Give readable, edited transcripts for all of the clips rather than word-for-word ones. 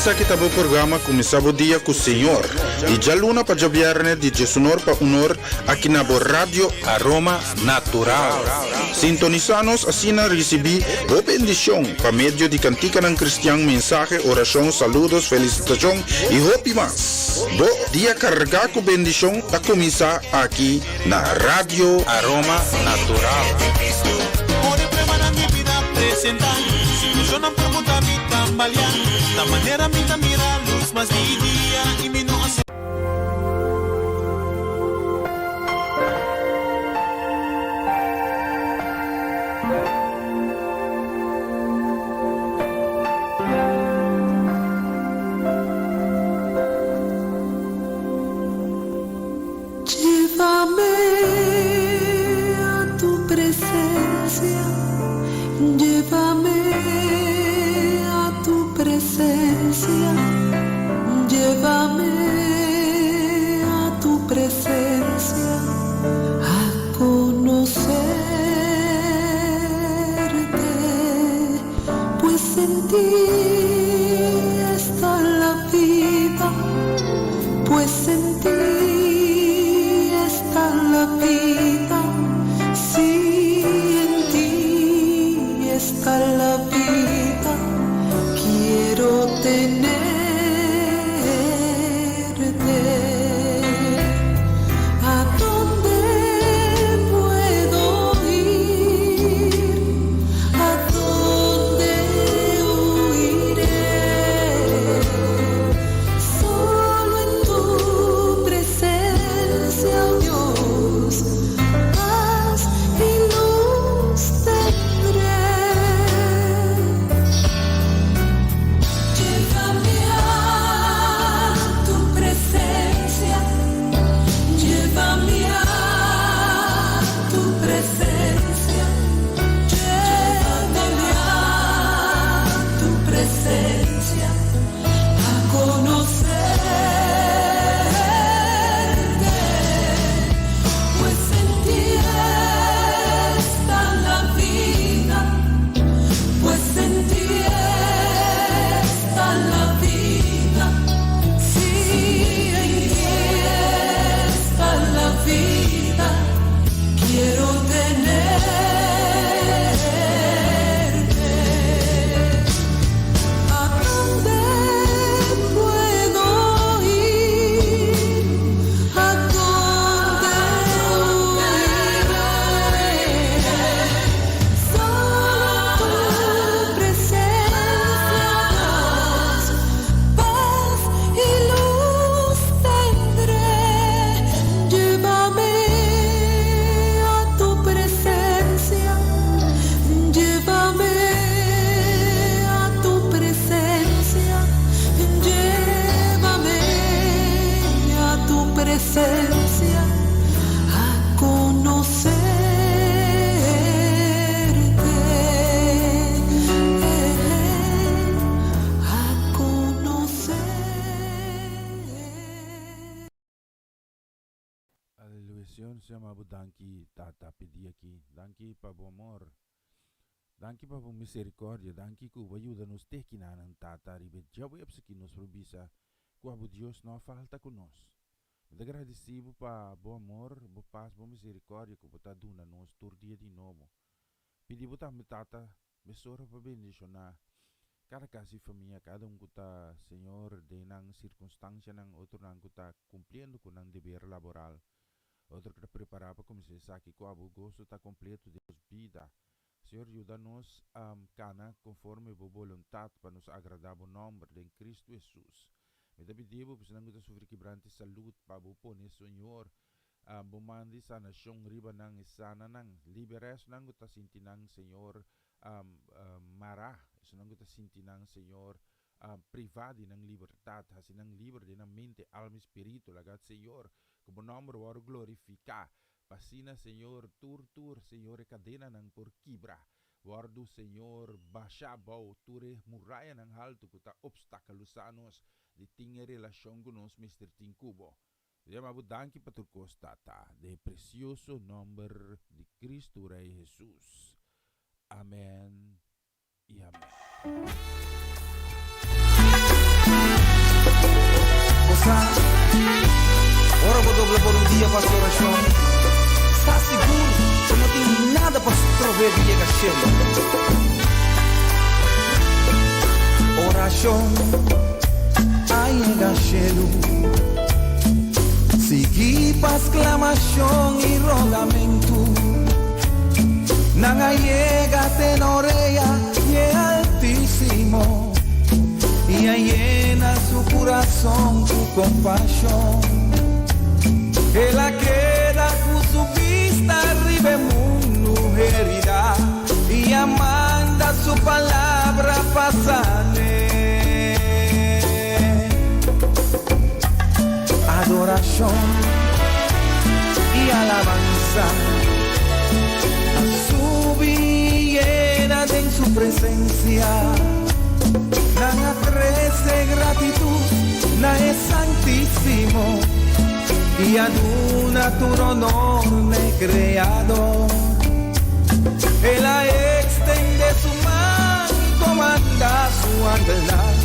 Esaki ta bo programa Kuminsá Bo Dia ku Señor, di djaluna pa djabièrnè di djesunor pa unor aki na bo Radio Aroma Natural. Sintonisá nos asina risibí bo bendishon pa medio di kantikanan kristian, mensahe, orashon, saludos, felisitashon i hopi mas. Bo dia kargá ku bendishon ta kuminsá aki na Radio Aroma Natural. Llévame a tu presencia, llévame a tu presencia, llévame a tu presencia a conocerte, pues en ti está la vida, pues en ti está la vida, sí, en ti está la vida, quiero tenerte. ¿A dónde puedo ir? ¿A dónde huiré? Solo en tu presencia, oh Dios, paz y luz tendré. Llévame a tu presencia, llévame a tu presencia, llévame a tu presencia a conocerte, pues en ti está la vida, pues en ti está la vida, sí, en ti está la vida, quiero tenerte. ¿A dónde puedo ir? ¿A dónde huiré? Solo tu presencia, Dios, paz y luz tendré. Llévame a tu presencia, llévame a tu presencia, llévame a tu presencia a conocerte, a conocer. Aleluya Señor nos yama bo danki tata p'e dia aki danki pa bo amor danki pa bo misericordia danki ku bo a yuda nos te kinanan tata riba e djaweps aki nos por bisa ku abo Dios no a falta ku nos mi ta gradisi bo pa bo amor bo pas bo misericordia ku bo ta duna nos tur dia di nobo pidi bo tambe tata Mesora pa bendishoná kada kas i famia, kada un ku ta, Señor, den nan sirkunstansianan, otronan ku ta kumpliendo ku nan deber laboral, otro ku ta prepará pa kuminsá esaki ku abo goso ta kompleto den nos bida. Señor, yuda nos kana konforme bo boluntat pa nos agradá bo nòmber den Kristu Hesus. Mi ta pidi bo, personanan ku ta sufri kibrante salud, pa bo pone, Señor, Bo manda e sanashon riba nan, e sana nan. Liberá esnan ku ta sinti nan, Señor, mará, esnan ku ta sinti nan, Señor, privá di nan libertat. Hasi nan liber den nan mente, alma i spiritu. Laga, Señor, ku Bo nòmber wòrdu glorifiká. Pa asina, Señor, tur tur, Señor, e kadenanan por kibra. Wòrdu, Señor, bashá abou tur e murayanan haltu ku ta opstakalusá nos di tin e relashon ku nos mester tin ku Bo. Yama bo danki pa tur kos, Tata, den e presioso nomber di Cristo Rey Jesus. Amen y amen. dia pa hasi orashon, sa sigur ku no tin nada pa strob'é di yega shelu. Orashon a yega shelu, sigui pa sklamashon i rogamentu. Nan a yega te na orea di e Altísimo i a yena su kurason ku kompashon. El a keda ku su bista riba e mundu heridá i a manda su palabra pa san'é. Adorashon i alabansa a subi i yena den su presensia. Nan a trese gratitut na e Santísimo i a duna tur honor n'e Kreador. El a ekstendé su man i komandá su angelnan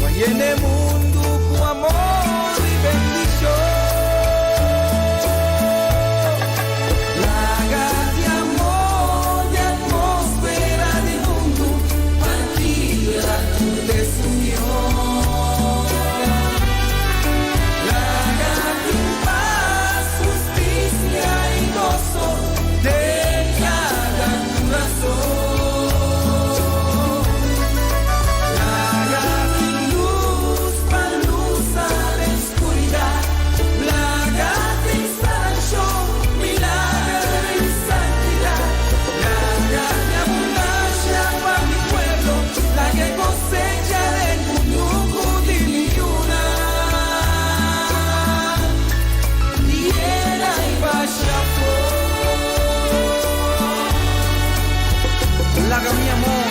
pa yena e mundu ku amor i bendishon. Laga di amor di atmósfera di mundu pa kibra tur desunion. Laga tin pas, hustisia i goso den kada kurason. Laga tin lus pa lusa den skuridat. Laga tin sanashon, milager i santidat. Laga tin abundansia pa mi pueblo, laga e kosecha den kunuku di mi yunan. Yena i basha for. Laga mi amor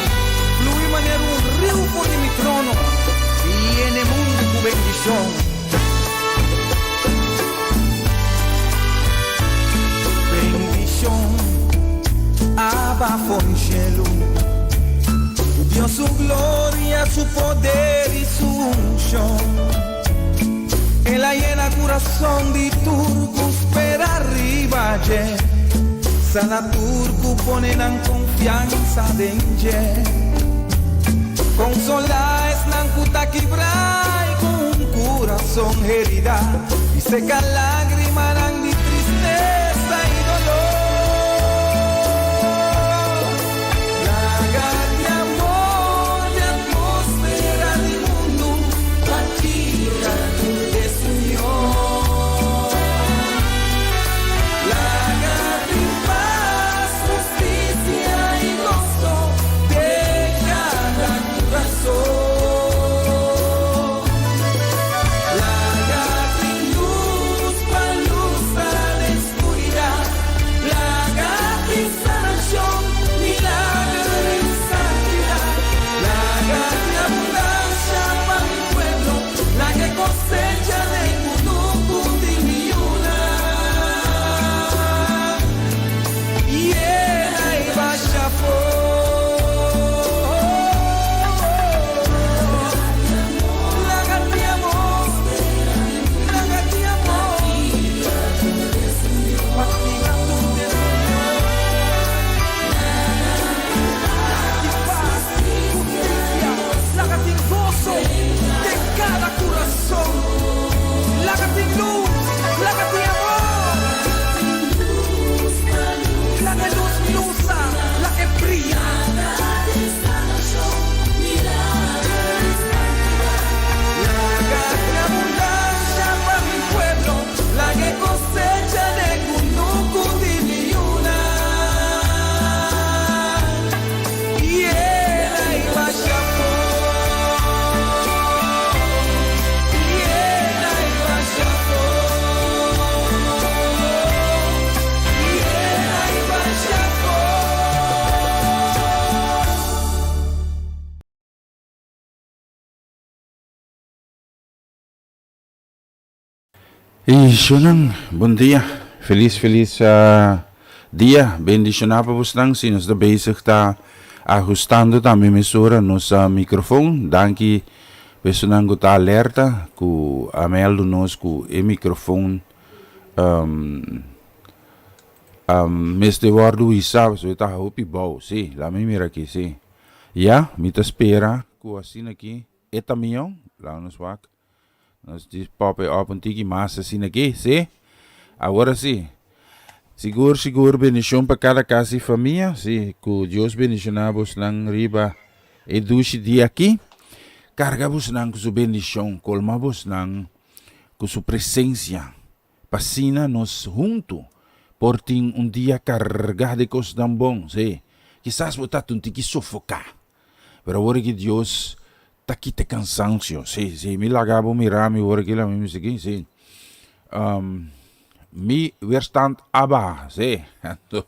flui manera un riu for di mi trono i yena e mundu ku bendishon. Bendishon aba for di shelu, ku Dios su gloria, su poder i su unshon. El a yena kurason di tur ku spera riba dje, sana tur ku pone nan konfiansa den dje. Konsolá esnan ku ta kibrá i ku un kurason heridá, i seka lágrimanan di tristesa i doló. Laga di amor di atmósfera di mundu pa kibra tur desunion. Laga tin pas, hustisia i goso den kada kurason. Laga tin lus pa lusa den skuridat. Laga tin sanashon, milager i santidat. Laga tin abundansha pa mi pueblo, laga e kosecha den kunuku di mi yunan. Yena i basha for. Laga tin amor, laga tin amor. Pa kibra tur desunion. Laga tin pas, hustisia, laga tin goso den kada kurason. Laga tin lus, laga tin amor. Laga e lus lusa, laga e bria. Laga tin abundansha pa mi pueblo, laga e kosecha den kunuku di mi yunan. Yena i basha for. Yena i basha for. Yena i basha for. Y shunan, bon dia. Feliz, feliz dia. Bendiciona pa bosnan. Si nos ta bezig ta ajustando tambe mesora nos microfoon. Danki pa esunnan cu ta alerta cu a meldo nos cu e microfoon. Um, um, mester wòrdu wisá, pasobra e ta hopi bou. Sí, laat mi mira aki, sí. Ya, mi ta spera ku asina aki e ta mihó. Laat nos wak. Nos di pop e op un tiki mas asina aki, sí. Awor sí. Sigur, sigur bendishon pa kada kas i famia. Sí, ku Dios bendishoná bosnan riba e dushi dia aki. Karga bosnan ku su bendishon, kolma bosnan ku su presensia, pa asina nos huntu por tin un dia kargá di kosnan bon. Sí, kisas bo ta un tiki sofoká, pero awor ki Dios ta kita e kansansio. Sí, sí, mi laga bo mira mi awor aki, lami mi sigui, sí. Um, mi weerstand a baha, sí. Anto,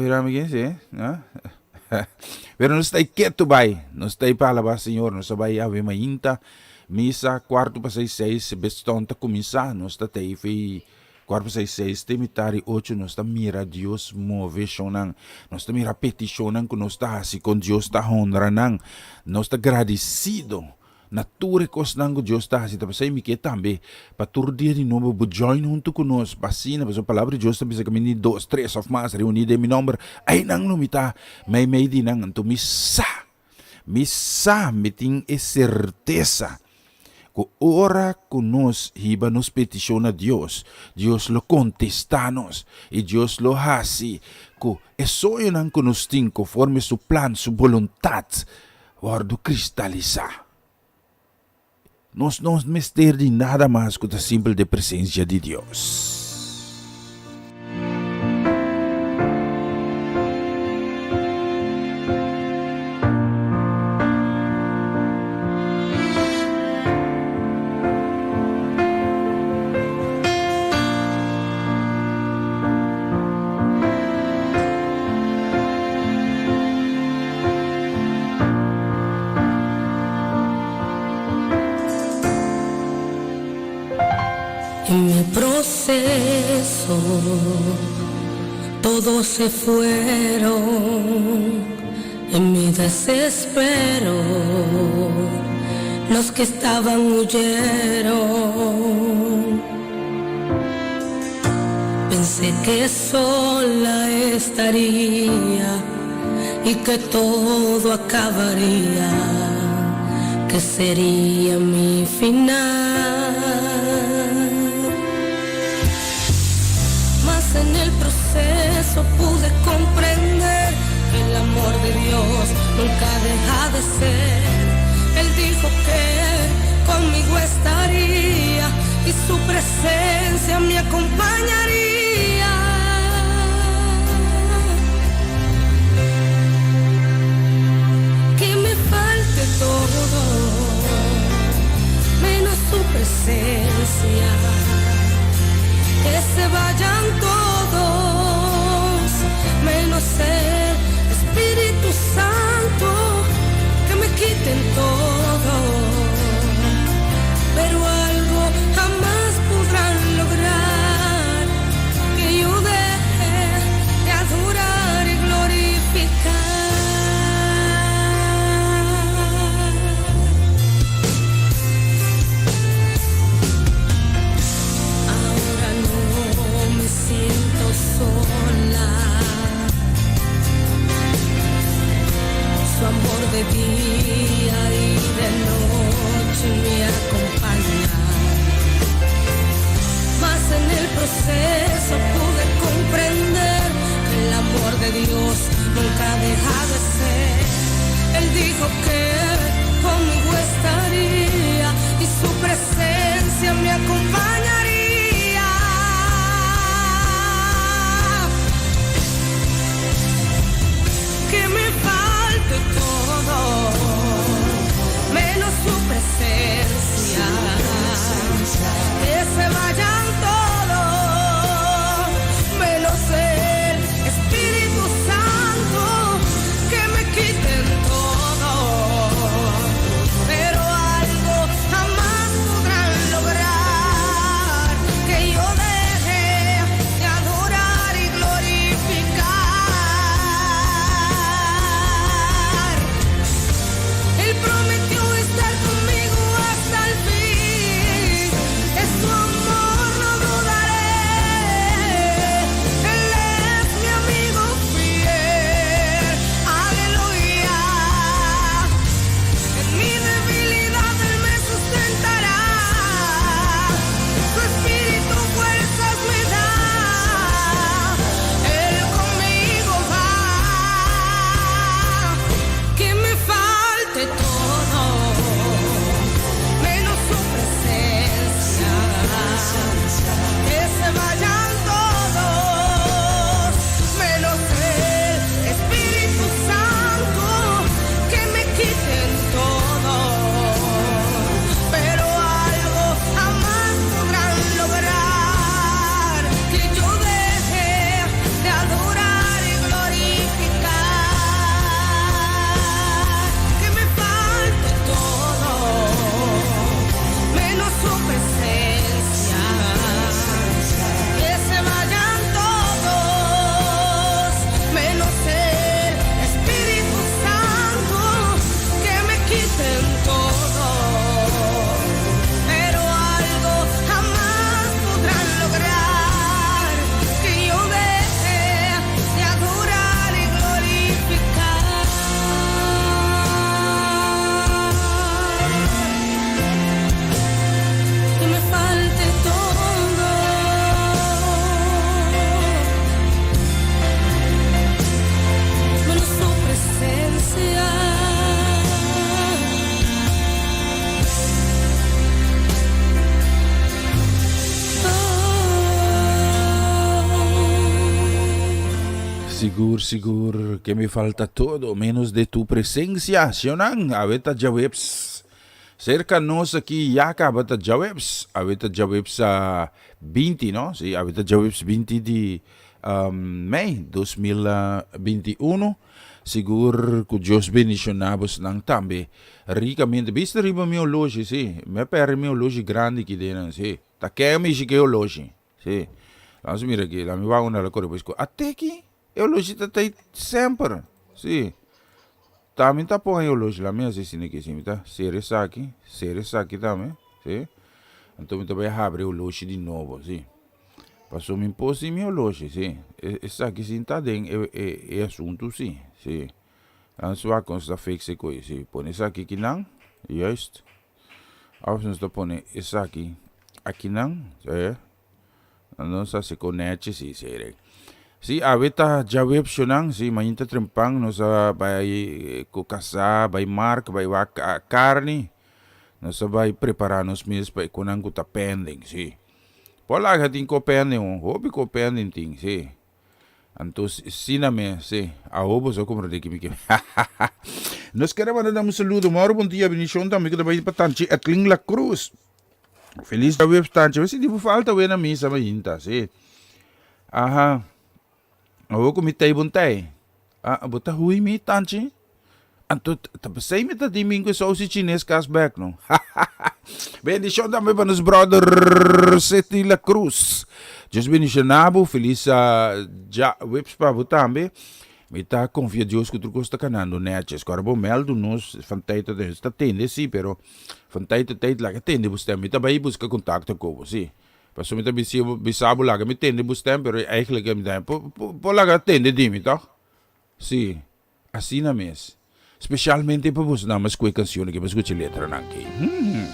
mira mi aki, sí, no? Pero nos ta ketu bai, nos ta pa alabá Señor, nos ta bai awe mainta, misa kuartu pa seis seis, beston ta kuminsá, nos ta tei fi kuartu pa seis seis te mitar di ocho, nos ta mira Dios move shonnan, nos ta mira petishonnan ku nos ta hasi kon Dios ta honra nan, nos ta gradisido Na tur e kosnan ku Dios ta hasi, ta p'esei mi ke tambe pa tur dia di nobo bo join huntu ku nos pa asina, pasobra palabra di Dios ta bisa ku mi dos, tres òf mas reuní den mi nòmber, einan lo mi ta meimei di nan. Anto mi sa, mi sa, mi tin e sertesa ku ora ku nos hiba nos petishon na Dios, Dios lo kontestá nos i Dios lo hasi ku e soñonan ku nos tin konforme su plan, su boluntat, Wòrdu kristalisá. Nos no mester di nada mas ku ta simpel de presensia di Dios. En mi proceso todos se fueron en mi desespero los que estaban huyeron. Pensé que sola estaría y que todo acabaría, que sería mi final. Mas en el proceso pude comprender que el amor de Dios nunca deja de ser. Él dijo que conmigo estaría y su presencia me acompañaría. Que me falte todo, menos su presencia. Que se vayan todos, menos el Espíritu Santo, que me quiten todo. Pero algo jamás podrán lograr. Sigur, sigur, que me falta todo, menos de tu presencia. Sionan, awe ta djaweps. Cerca nos aki ya caba ta djaweps. Awe ta djaweps a 20, no? Si, awe ta djaweps 20 di um, mei 2021. Sigur cu Dios bendiciona bosnan tambe ricamente. Bista riba mi oloshi, si. Mi a perde mi oloshi grandi ki denan, si. Ta ken mi shi ke oloshi. Si. Laat ons mira aki. Laat mi wak una la kore pues ku ateki e oloshi ta tei semper. Si. Tambe ta pon e oloshi. Laat mi hasi asina aki. Si mi ta sera esaki. Sera esaki tambe. Si. Anto mi ta bai habri e oloshi di nobo. Si. Paso mi por sin mi oloshi. Si. Esaki sin ta den e e e asuntu si. Si. Laat ons wak kon nos ta fix e koi. Si. Pone esaki kinan. Juist. Of nos ta pone esaki akinan, eh. Nos hasi con nechi, si, sere. Si, awe ta djaweps shonan, si, mainta trempan nos a bai ku kasá, bai mark, bai wak karni. Nos a bai prepará nos mes pa e konan ku ta pending, si. Por laga tin ko pending, hopi ko pending tin, si. Anto sina me, si. Awo boso a comprende ki mi ke. Nos kere manda nan un saludo. Mauro bon dia, bendición tambe ku ta bai pa Tanchi Edlin La Cruz. Feliz djaweps Tanchi. A sinti bo falta we na misa mainta, si. Aha. Awo ku mi tei bon tei. Ah, bo ta hui mi, Tanchi? Anto ta pesey mi ta tin bin ku e sausi chines kas bek no. Bendishon tambe pa nos brother Sidney La Cruz. Dios bendishona bo, felis djaweps pa bo tambe. Mi ta konfia Dios ku tur kos ta kanando neches. Kòrda bo mèldu nos van tijd tot tijd. Ta tende si, pero van tijd tot tijd laga tende bo stèm. Mi ta bai buska kontakto ku bo, si. Pasobra mi ta bisa bo laga mi tende bo stèm, pero eigenlijk mi ta por laga tende di mi, tòg? Si. Asina mes. Specialmente pa boso nan mas cu e cancion aki pa scucha e letranan aki. Hmm.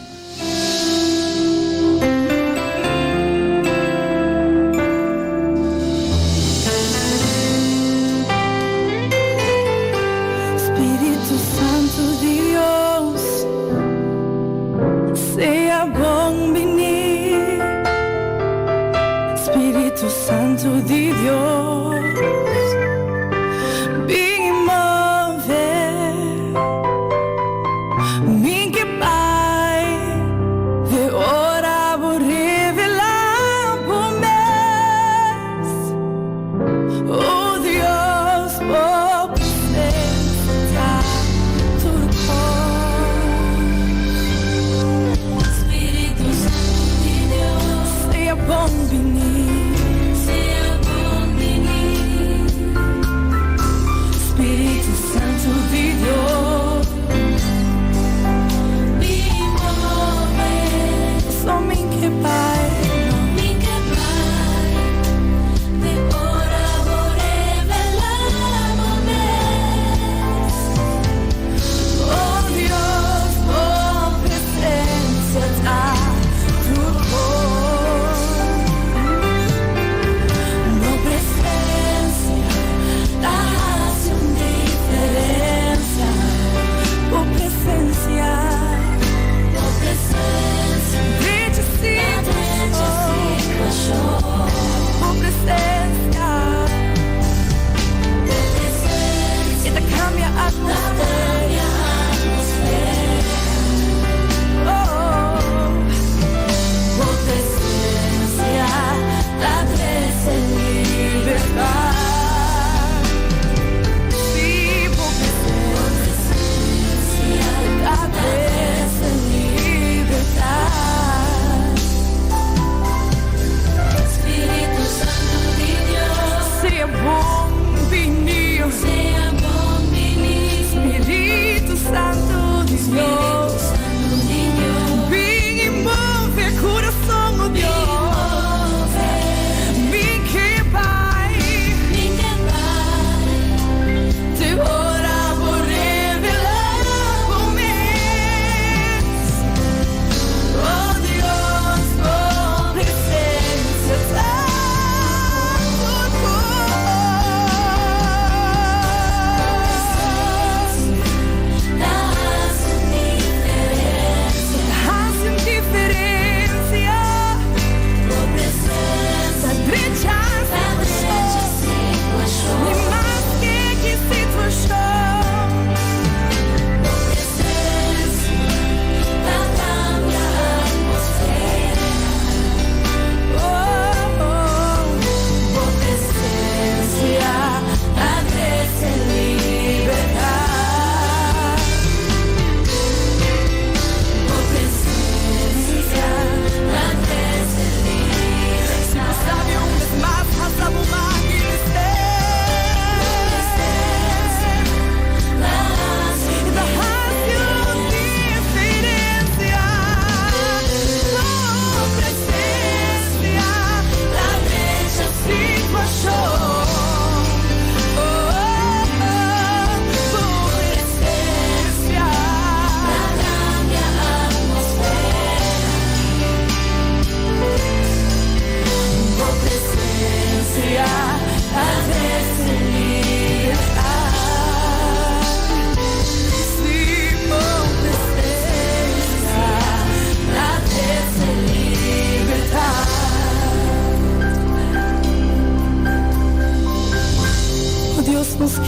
Spiritu Santu di Dios, sea bon bini. Spiritu Santu di Dios. Bin move mi ke bai de ora bo revelá bo mes. Oh Dios, bo presencia ta tur kos. Spiritu Santu di Dios, sea bon bini. Sea bon bini.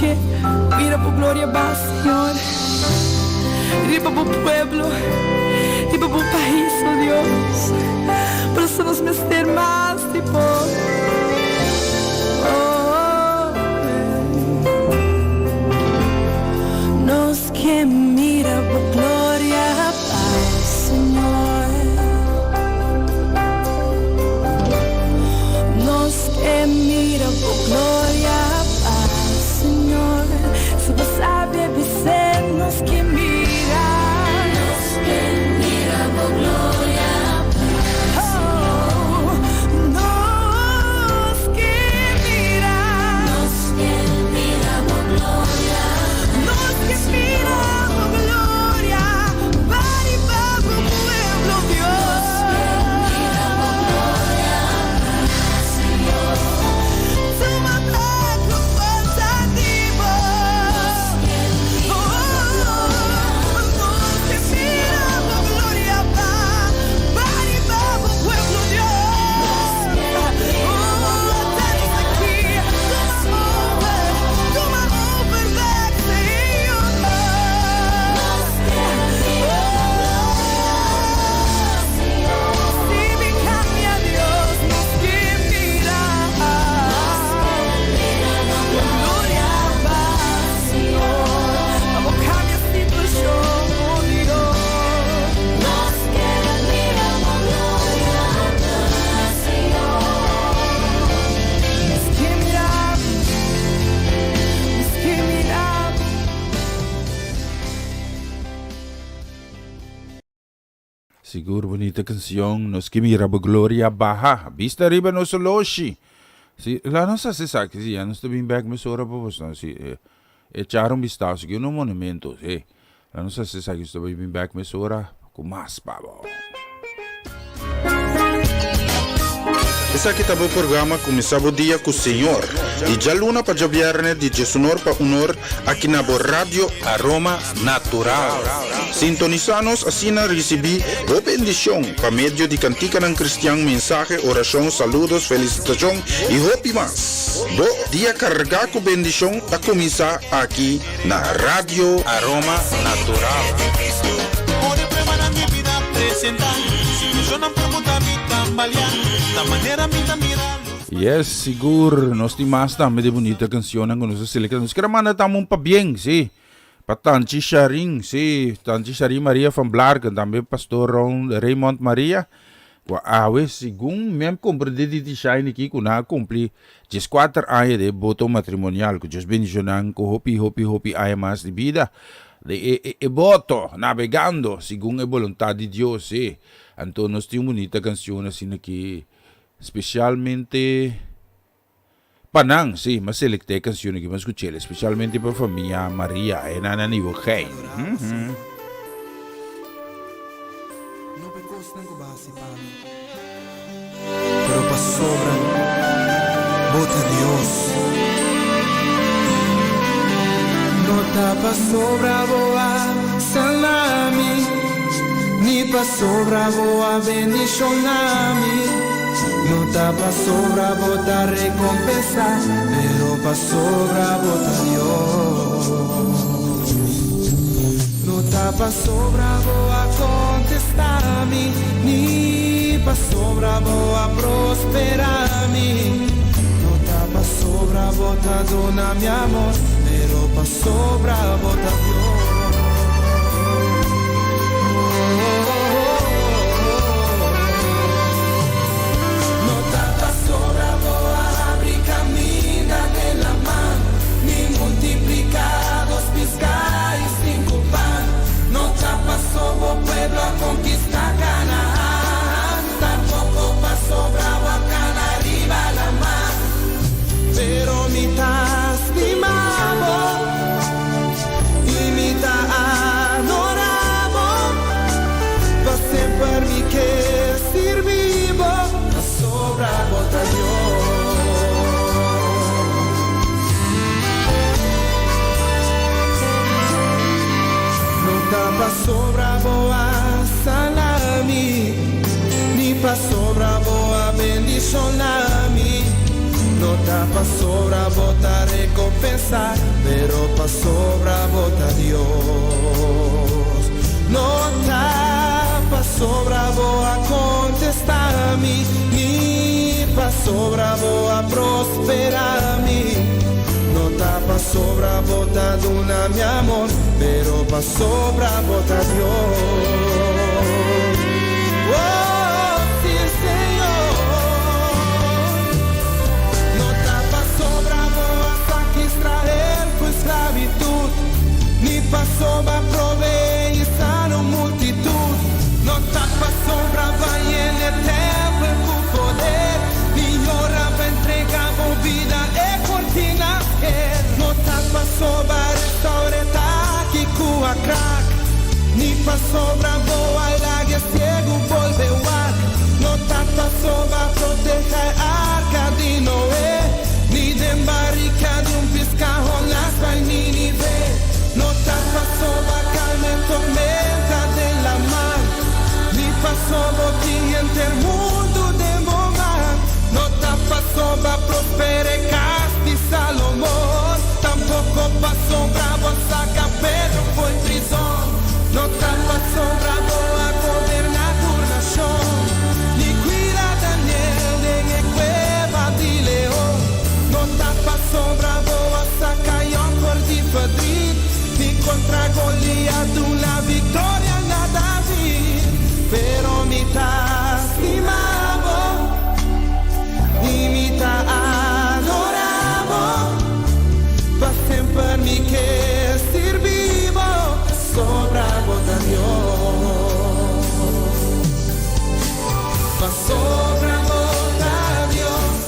ke mira bo gloria ba, Señor, riba bo pueblo, riba bo pais, oh Dios. Por eso nos mester mas di bo. Oh, Nos ke mira bo gloria ba, Señor. Nos ke mira bo gloria ba, Señor. Si bo sabi, bisa nos ke mira. Nos ke mira bo gloria. Oh, nos ke mira. Nos ke mira bo gloria. Nos ke mira bo gloria. Riba bo pueblo, Dios. Mira bo gloria, Señor. Tuma ku forsa di bo. Oh, nos ke mira bo gloria, riba bo pueblo, Dios. Oh, estamos aki. Tuma over, tuma over back, Señor. Si mi kambia, Dios, nos ke mira. Gloria ba, Señor. Ban kambia situashon, oh Dios. Nos ke mira gloria, Señor. Nos ke mira, nos ke mira. Sigur bunita kanshon, nos ke mira bo gloria baha. Bista riba nos oloshi. Si, la nos hasi esaki, si, ya nos ta bin bek mesora pa bos. Si, echar un vistazo aki un monumento, si. La nos hasi esaki, nos ta bin bek mesora ku mas pa bo. Esaki ta bo programa Kuminsá Bo Dia ku Señor. Di djaluna pa djabièrnè di diesunor pa unor aki na bo Radio Aroma Natural. Sintonisá nos asina risibí bo bendishon pa medio di kantikanan kristian, mensahe, orashon, saludos, felisitashon i hopi mas. Bo dia kargá ku bendishon ta kuminsá aki na Radio Aroma Natural. Ora pruebanan di bida presentá, situacionnan por muta mi tambaleá, ta manera mi ta mira luz. Yes, sigur. Nos tin mas tambe di bunita cancionnan cu nos a selecta. Nos kier a manda tambe un pabien, si. Pa Tanchi Sharin, si. Tanchi Sharin Maria van Blarken, tambe Pastor Ron Raymond Maria. Cu awe, segun mi a comprende di di Shine aki, cu nan a cumpli 14 aña di voto matrimonial. Cu Dios bendicionan cu hopi, hopi, hopi aña mas di bida. Di e, e, e boto, navegando segun e boluntad di Dios, si. Anto nos tin un bunita cancion asina aki, specialmente pa nan, si, m'a selecta e cancion aki, m'a scuch'el, specialmente pa famia Maria, e nan na Nieuwegein. No p'e kosnan ku bo hasi pa mi, pero pasobra bo ta Dios. No ta pasobra bo a sana mi, ni pasobra bo a bendishoná mi. No ta pasobra bo ta rekompensá, pero pasobra bo ta Dios. No ta pasobra bo a kontestá mi, ni pasobra bo a prosperá mi. No ta pasobra bo ta duna mi amor, pero pasobra bo ta Dios. No ta pasobra bo a habri kaminda den laman, ni multipliká dos piská i sinku pan. No ta paso bo pueblo a konkistá Kanaan, tampoko pasobra bo a kana riba laman. Pero mi ta stima bo i mi. ta pasobra bo ta recompensá, pero pasobra bo ta Dios. No ta pasobra bo a contestá mi, ni pasobra bo a prosperá mi. No ta pasobra bo ta duna mi amor, pero pasobra bo ta Dios. Oh, sí, Señor. No ta pasobra bo a saca Israel for di esclavitud, ni pasobra bo a proveé i sana un multitud. No ta pasobra bo a yena e tempel cu poder, ni ora bo a entregá bo bida e cortina a sker. No ta pasobra bo a restaurá e taki cu a krak, ni pasobra bo a laga ciego bolbe wak. No ta pasobra bo a protehé arca di Noé, ni den barica di un pisca Jonás bai Nínive. No ta pasobra bo a calma e tormenta den lamar, ni pasobra bo tin henter mundo den bo man. No ta pasobra bo a prosperá cas di Salomón, tampoco pasobra bo a saca Pedro for di prizon. No ta pasobra bo a goberná tur nacion, ni cuida Daniel den e cueba di leon. No ta pasobra bo a saca Job for di verdriet, ni contra Goliat duna victoria na David. Pero mi ta stima bo, y mi ta adorá bo, pa semper mi kier sirbi bo, pasobra bo ta Dios. Pasobra bo ta Dios,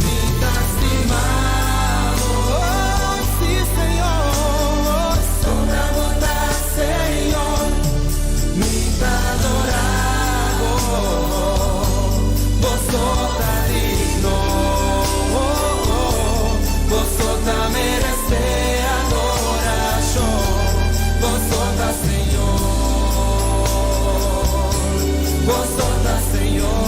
mi ta stima bo, sí, Señor. Pasobra bo ta Señor, mi ta adorá bo, bo ta digno, bo ta merecé adoracion, bo ta Señor, bo ta Señor.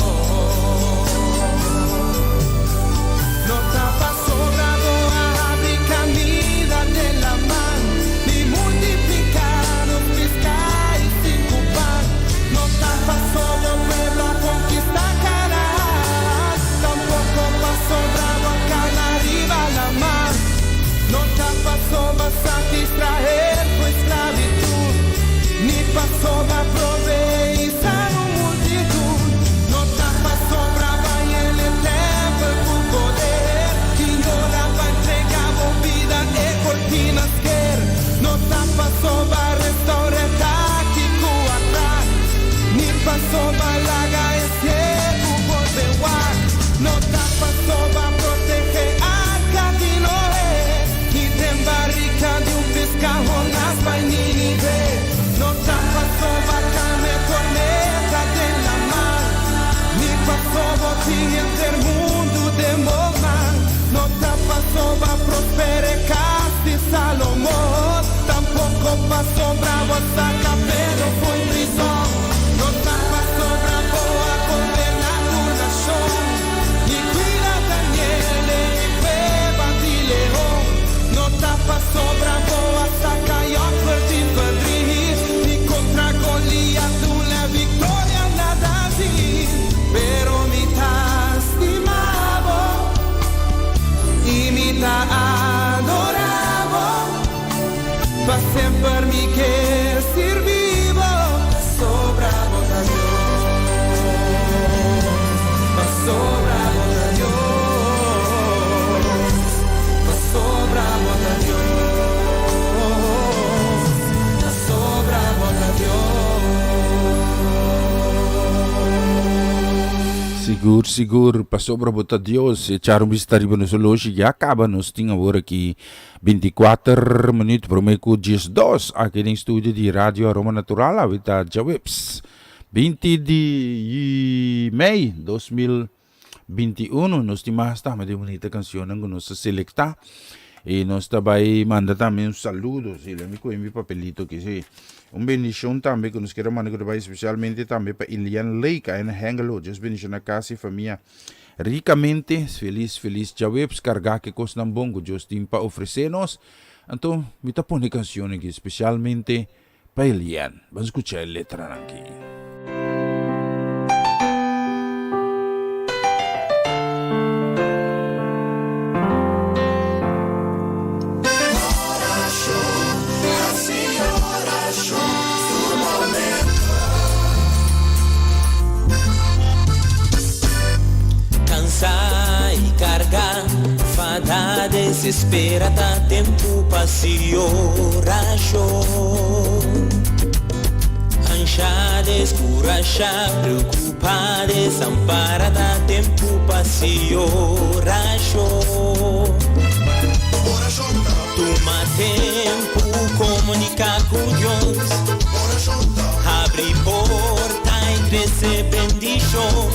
No ta pasobra bo a habri caminda den lamar, ni multiplicá dos pisca y cinco pan. No ta pasobra bo pueblo a conquistá Canaán, tampoco pasobra bo a cana riba lamar. No ta pasobra bo a saca Israel for di esclavitud, ni pasobra bo a proveé i sana un multitud. No ta pasobra bo a yena e tempel cu poder, y ora bo a entregá bo bida e cortina a sker. No ta pasobra bo a restaurá e taki cu a krak, ni pasobra bo a laga e ciego bolbe wak. No ta pasobra bo a protehé arca di Noé, ni den barica di un pisca Jonás bai Nínive. No ta pasobra bo a calma e tormenta den lamar, ni pasobra bo tin henter mundo den bo man. No ta pasobra bo a prosperá cas di Salomón, tampoco pasobra bo a saca Pedro for di prizon. No ta pasobra bo a goberná tur nacion, ni cuida Daniel den e cueba di leon. No ta pasobra bo a saca Job for di verdriet, ni contra Goliat duna victoria na David. Pero mi ta stima bo, y mi ta adorá bo, pa semper mi kier sirbi bo, pasobra bo ta Dios, pasobra bo ta Dios, pasobra bo ta Dios, pasobra bo ta Dios. Sigur, sigur, pasobra bo ta Dios. Echa un bista riba nos oloshi, ya caba nos tin awor aki 24 minuut promé cu 12 aki den studio di Radio Aroma Natural, awe ta djaweps 20 di mei 2021. Nos tin mas tambe di bunita cancionnan cu nos a selecta y nos ta bay manda tambe un saludo. Sí, let me coge mi papelito aki, sí. Un bendicion tambe cu nos kier manda cu ta bay especialmente tambe pa Ilian Lake en Hengelo. Dios bendiciona casa y famia. Rikamente, felis felis djaweps kargá ku e kosnan bon ku Dios tin pa ofresé nos. Anto mi ta pone e kanshon aki spesialmente pa Elian. Ban skucha e letranan aki. Cansa y carga, fada, desespera ta tempo pa si oracion. Ansha, descurasha, preocupa, desampara ta tempo pa si oracion. Tuma tempu komuniká ku Dios. Habri porta i trese bendishon.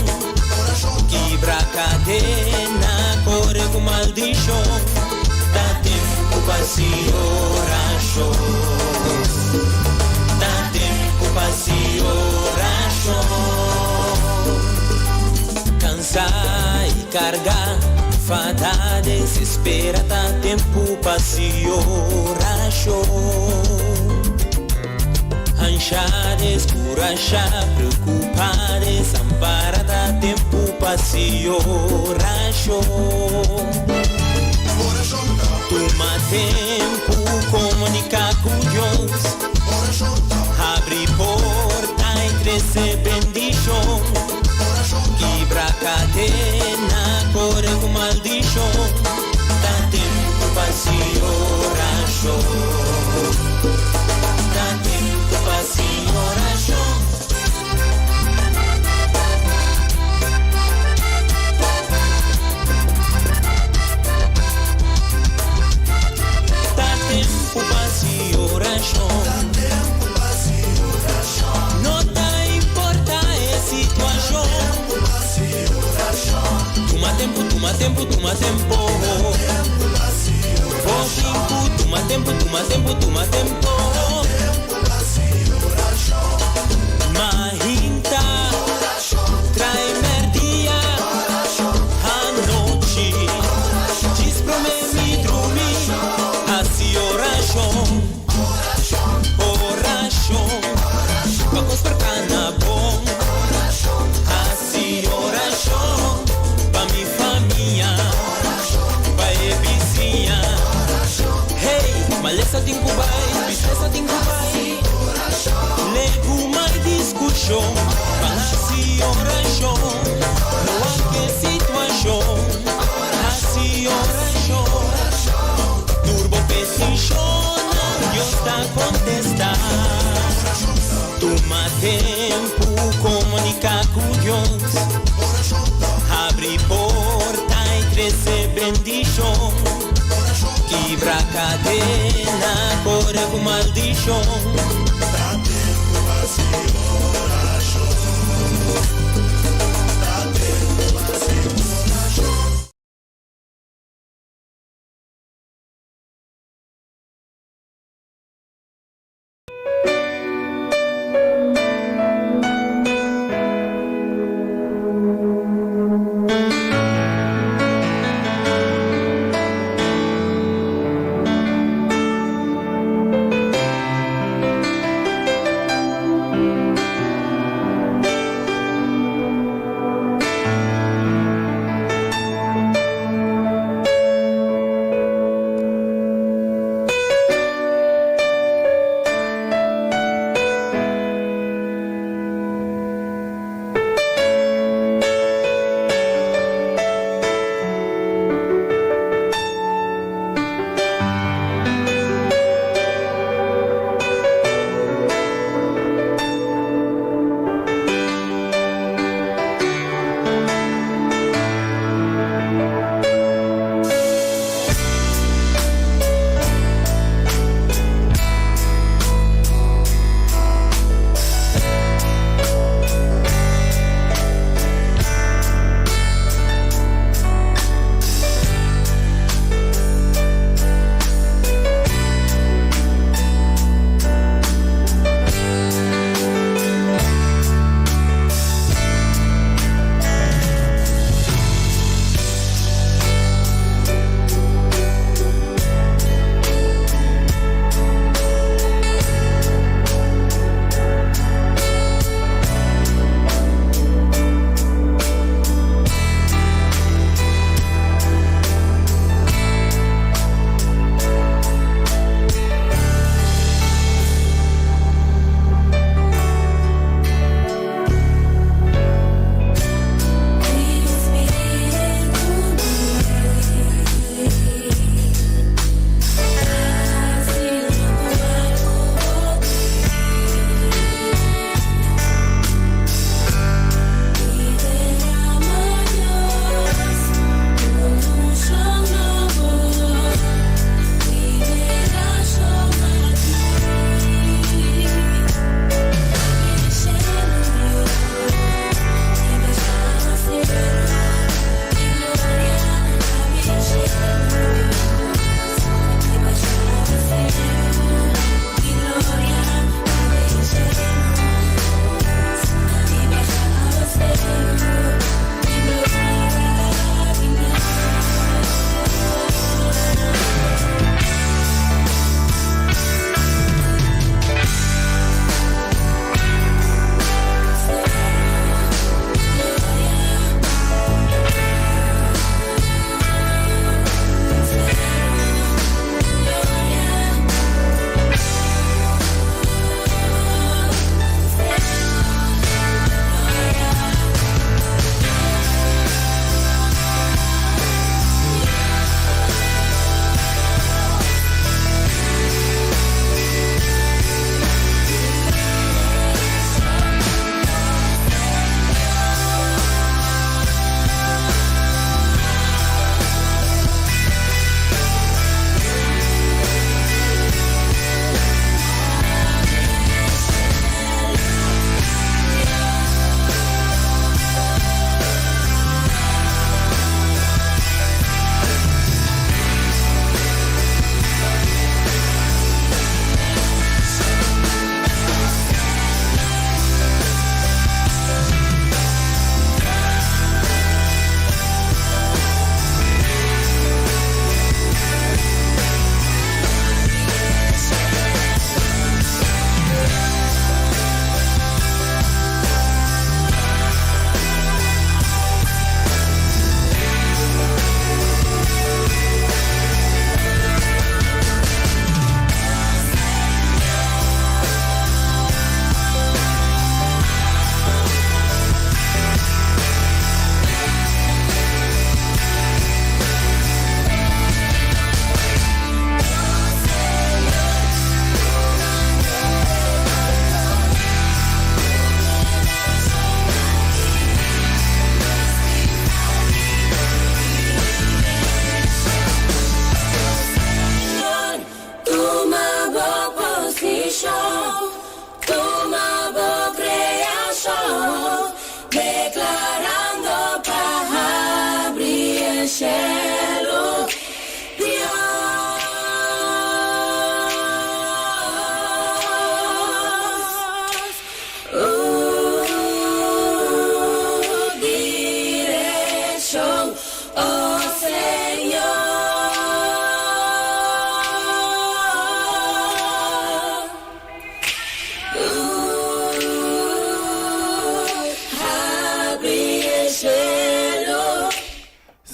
Kibra kadena, kore ku maldishon. Ta tempu pa hasi orashon. Ta tempu pa hasi orashon. Kansá i kargá, fadá, desespera ta tempu pa hasi orashon. Anshá, deskurashá, preokupá, desampará ta tempu pa hasi orashon. Tuma tempu komuniká ku Dios. Habri porta i trese bendishon. Kibra kadena, kore ku maldishon. Ta tempu pa hasi orashon. Ta tempu pa hasi orashon. Ta tempu pa hasi orashon. No ta importa e situashon. Tuma tempu, tuma tempu, tuma tempo. Bo tin ku tuma tempu, tuma tempu, tuma tempo. Mahinta, trae merdia, anochi, djis prome mi drumi, hasi orashon. Orashon pa kos por kana bon. Hasi orashon pa mi famia, pa e bisiña. Hey, malesa tin ku bai, tristesa tin ku bai. Legu mai diskushon, ban hasi orashon. No wak e situashon, hasi orashon. Tur bo petishonnan Dios ta kontestá. Tuma tempu komuniká ku Dios. Habri porta i trese bendishon. Kibra kadena, kore ku maldishon.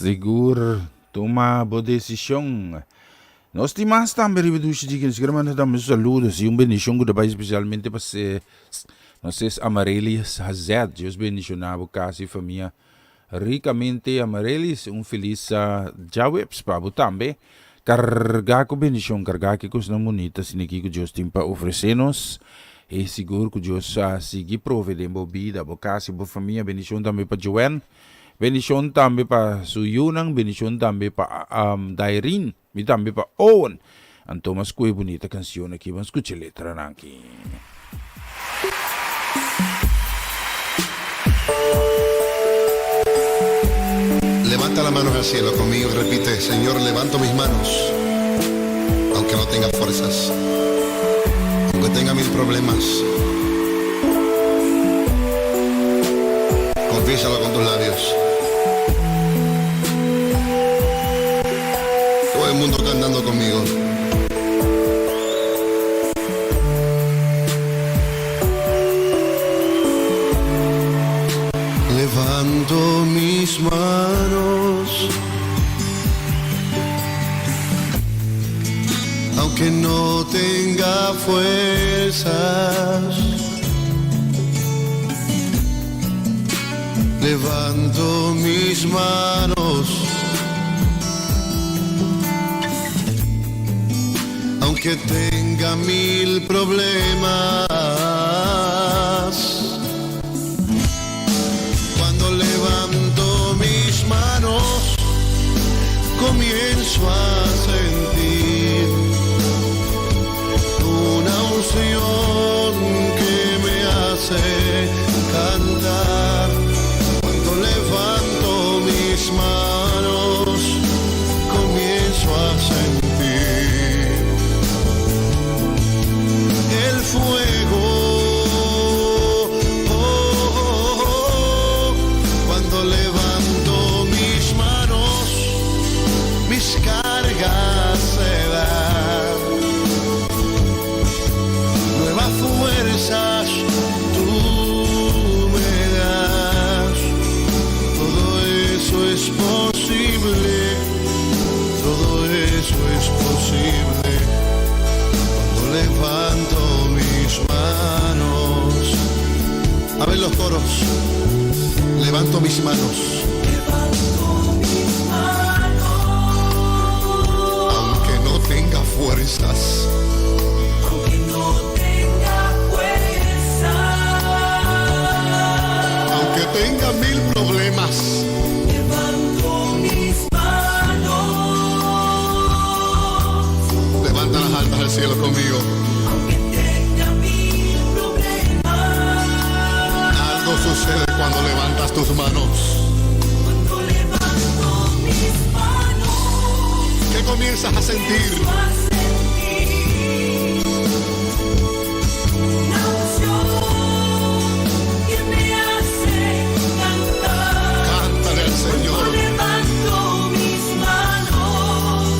Sigur, tuma bo desishon. Nos tin mas tambe riba dushi diki. Nos kier manda tambe un saludo si un bendishon ku ta bai spesialmente pa se nos ses Amarelis Hazet. Dios bendishoná bo kas i famia rikamente Amarelis. Un felis djaweps pa bo tambe. Kargá ku bendishon, kargá ku e kosnan bunita asina aki ku Dios tin pa ofresé nos. E sigur ku Dios a sigui prove den bo bida, bo kas i bo famia. Bendishon tambe pa Joanne. Bendishon tambe pa su yunan, bendishon tambe pa Dairin i tambe pa Owen. Anto mas ku e bunita kanshon aki, ban skucha e letranan aki. Levanta las manos al cielo conmigo y repite, Señor, levanto mis manos, aunque no tenga fuerzas, aunque tenga mil problemas. Confiésalo con tus labios. Todo el mundo cantando conmigo. Levanto mis manos, aunque no tenga fuerzas. Levanto mis manos, aunque tenga mil problemas. Cuando levanto mis manos, comienzo a sentir una unción que me hace cantar. Cuando levanto mis manos, comienzo a sentir el fuego. Oh, oh, oh. Cuando levanto mis manos, mis cargas se dan. Nuevas fuerzas tú me das. Todo eso es posible. Todo eso es posible. Cuando levanto mis manos. A ver los coros. Levanto mis manos. Aunque no tenga fuerzas. Aunque no tenga fuerza. Aunque tenga mil problemas. Levanto mis manos. Levanta las altas al cielo conmigo. Aunque tenga mil problemas. Algo sucede cuando levantas tus manos. Cuando levanto mis manos. ¿Qué comienzas a sentir? A sentir una unción que me hace cantar. Cántale al Señor. Cuando levanto mis manos,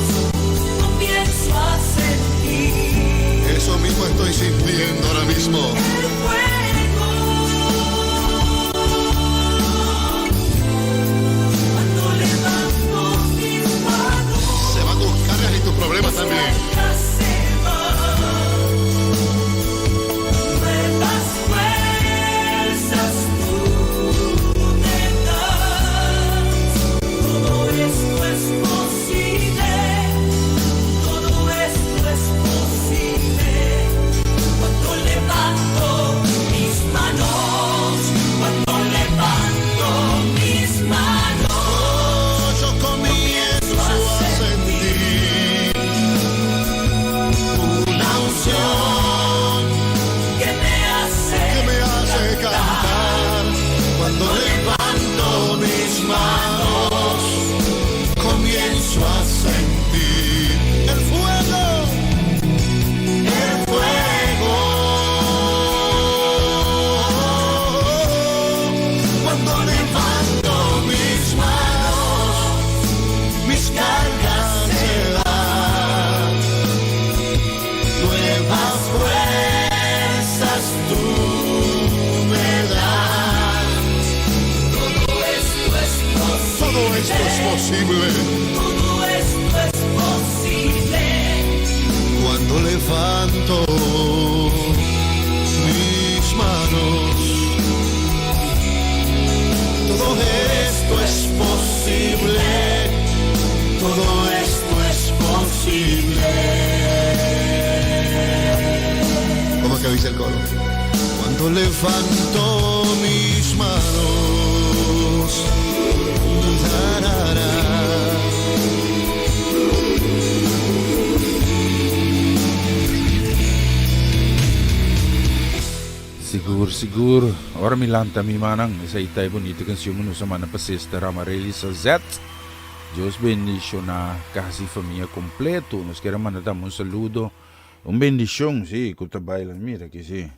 comienzo a sentir Eso mismo estoy sintiendo ahora mismo. el fuego. Cuando levanto mis manos, Se van tus cargas y tus problemas también. posible. Todo esto es posible. Cuando levanto mis manos, todo esto es posible. Todo esto es posible. ¿Cómo es que dice el coro? Cuando levanto mis manos. tarara. Sigur, sigur. Ora mi lanta mi mannan. Esei ta e bunita canción cu nos a manda pa Sister Amarelli Sazet. Dios bendiciona casi famia completo. Nos kier a manda tambe un saludo, un bendicion, si, cu ta baila. Mira aki, si.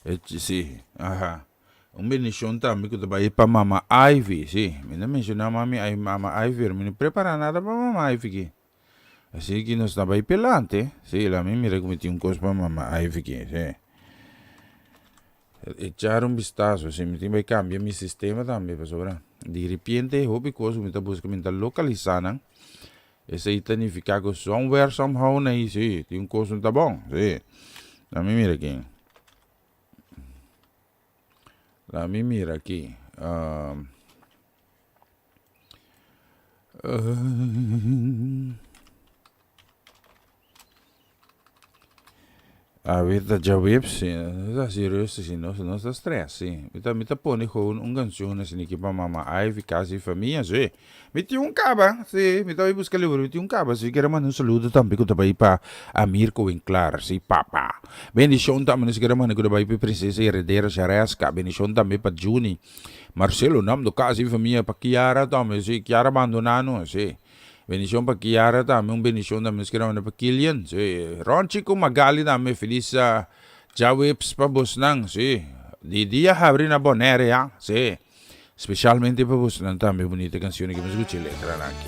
E, si, aha. Un bendicion tambe cu ta bay pa Mama Ivy, si. Mi no menciona Mami Ivy, Mama Ivy, pero mi no prepara nada pa Mama Ivy aki. Así que nos ta bay pelante. Si, la mi mira cu mi tin un cos pa Mama Ivy aki, si. Echar un vistazo, si. Mi tin bay cambia mi sistema tambe, pasobra di repente hopi cos cu mi ta busca mi ta localisa nan. Esey ta nifica cu somewhere, somehow, na ahí, si, tin un cos no ta bon, si. La mi mira aki. La mi mira aki. Um, uh, A ta djaweps, si, no ta hasi rustig, si, nos no ta stress, si. Mi ta, mi ta pone gewoon un cancion asina aki pa mama Ivy, casa y famia, si. Mi tin un caba, si, mi ta bay busca libro, mi tin un caba, si. Kier a manda un saludo tambe cu ta bay pa Amir Cohen-Clar, si, papa. Bendicion tambe nos kier a manda cu ta bay pa Princesa Heredera Shareska, bendicion tambe pa Juni, Marcelo, Namdo, casa y famia, pa Kiara tambe, si, Kiara bandona nos, si. Bendicion pa Kiara tambe, un bendicion tambe nos kere manda pa Kilian, si. Ronchi cu Magali tambe, feliz djaweps pa bosnan, si. Di dia habri na Bonaire ya, si. Specialmente pa bosnan tambe, bunita cancion aki, mi scucha e letranan aki.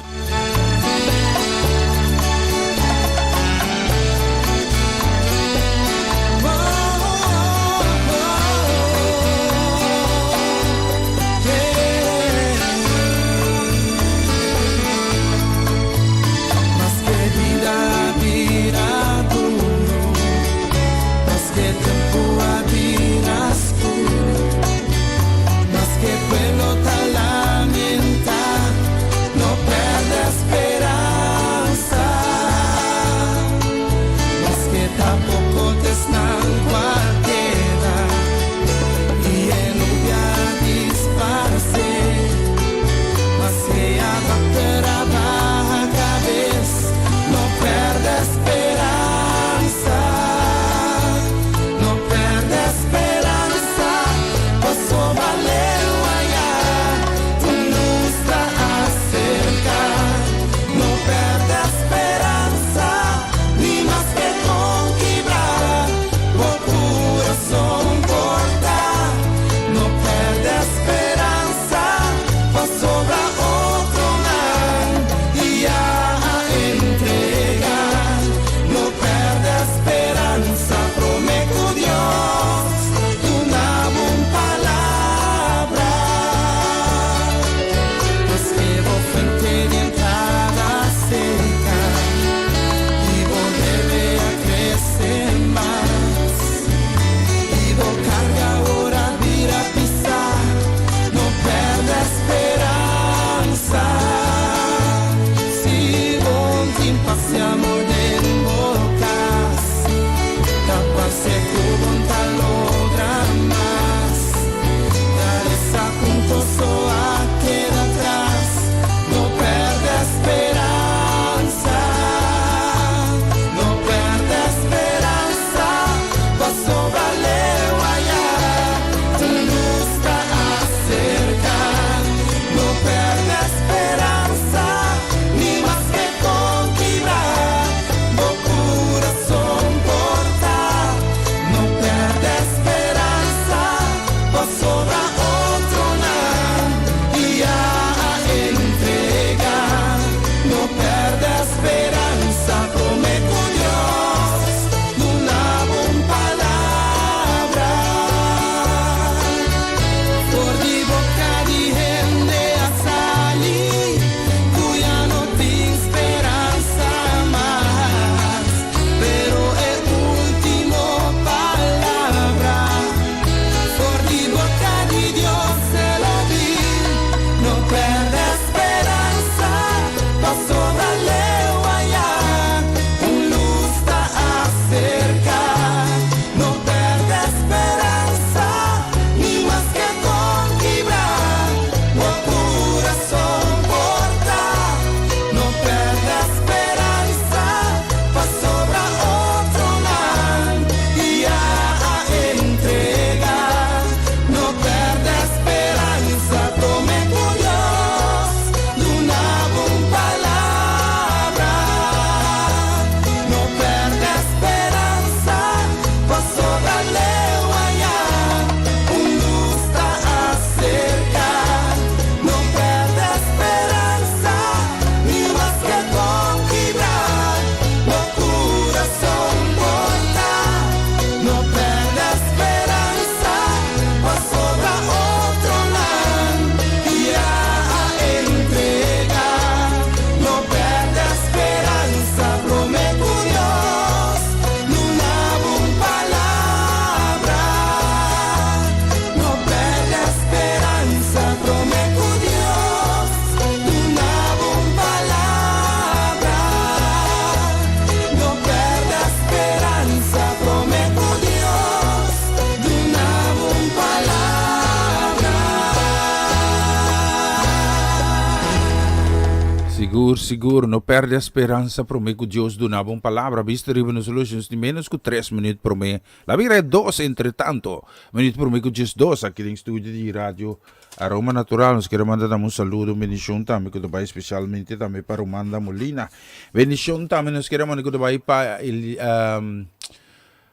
Sigur, sigur, no perde speransa prome ku Dios duna bo un palabra. Bista riba nos oloshi, nos tin menos ku tres minuut prome. La bira e dos entre tanto. Minuut prome ku 12 aki den studio di Radio Aroma Natural. Nos kere manda tambe un saludo, un bendicion tambe ku ta bai specialmente tambe pa Romanda Molina. Bendicion tambe nos kere manda ku ta bai pa el,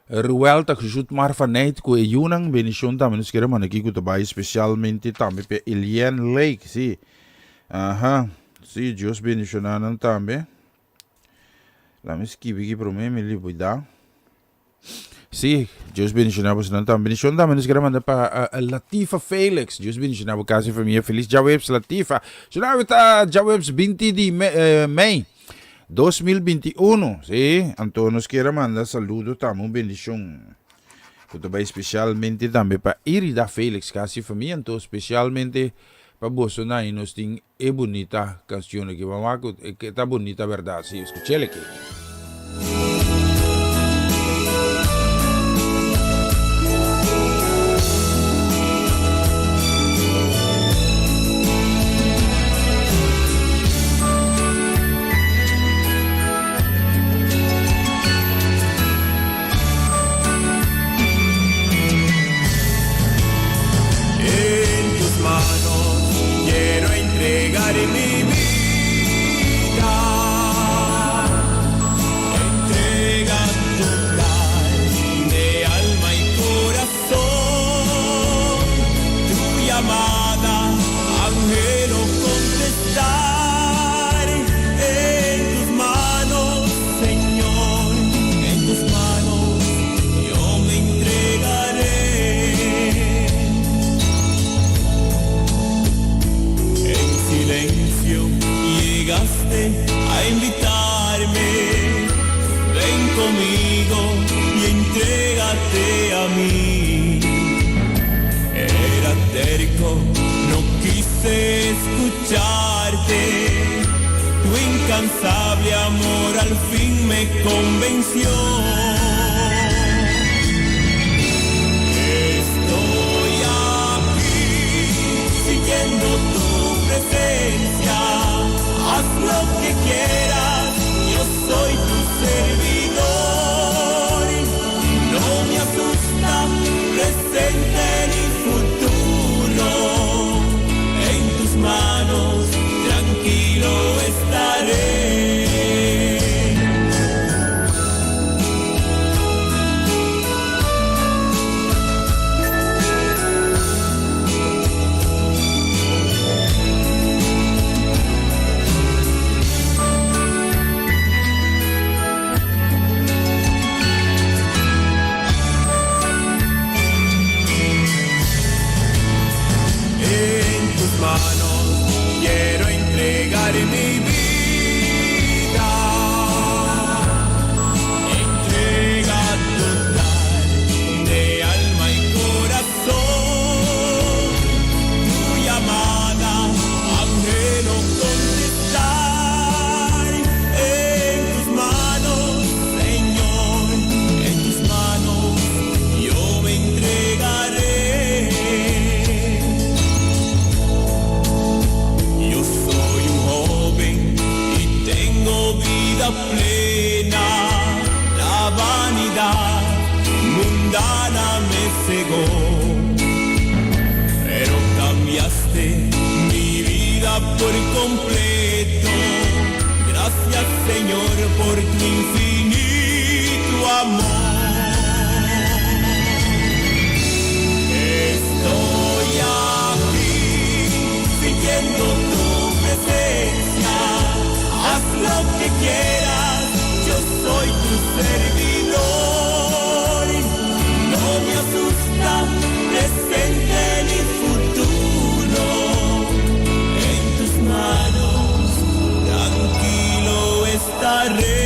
Ruel ta Jutmar van Nijt ku e yunan. Bendicion tambe nos kere manda aki ku ta bai specialmente tambe pa Eliane Lake. Si. Aha. Si, Dios bendiciona nan tambe. Laat me skibi aki prome, mi libida. Si, Dios bendiciona boso nan tambe. Bendicion tambe nos kere manda pa Latifa Felix. Dios bendiciona bo casa y familia. Feliz djaweps Latifa. Su ta djaweps 20 di mei. 2021, sí, anto nos kier a manda saludo tambe un bendicion cu ta bay specialmente tambe pa Irida Felix casi famia, anto specialmente pa boso nan y nos tin e bunita cancion aki, bo a wak cu ta bunita berdad, sí, escuchel aki. En tus manos quiero entregar mi vida. Entrega total de alma y corazón. Tu llamada anhelo contestar. En tus manos, Señor, en tus manos yo me entregaré. En silencio llegaste a invitarme. Ven conmigo y entrégate a mí. Era terco, no quise escucharte. Tu incansable amor al fin me convenció. Estoy aquí siguiendo tu presencia. Haz lo que quieras, yo soy tu servidor. No me asusta presente ni futuro. En tus manos tranquilo estaré. En tus manos quiero entregar mi vida. Entrega total de alma y corazón. Tu llamada anhelo contestar. En tus manos, Señor, en tus manos yo me entregaré. Yo soy un joven y tengo vida plena. La vanidad mundana me cegó, pero cambiaste mi vida por completo. Gracias, Señor, por tu infinito amor. Estoy aquí sintiendo tu presencia. Haz lo que quieras, yo soy tu servidor. No me asusta presente ni futuro. En tus manos tranquilo estaré.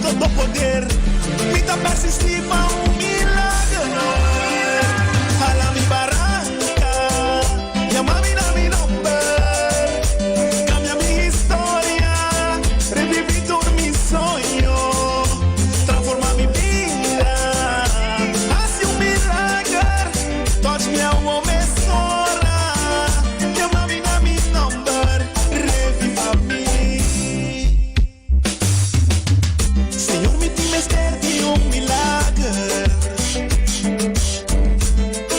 todo poder. Mi ta persistí pa un milager. Hala mi baranka, yama mi na mi nomber. Kambia mi historia, reviví tur mi soño. Transforma mi bida, hasi un milager. Touch mi awo mesora, yama mi na mi nomber. Reviva mi. Señor mi tin mester di un milager.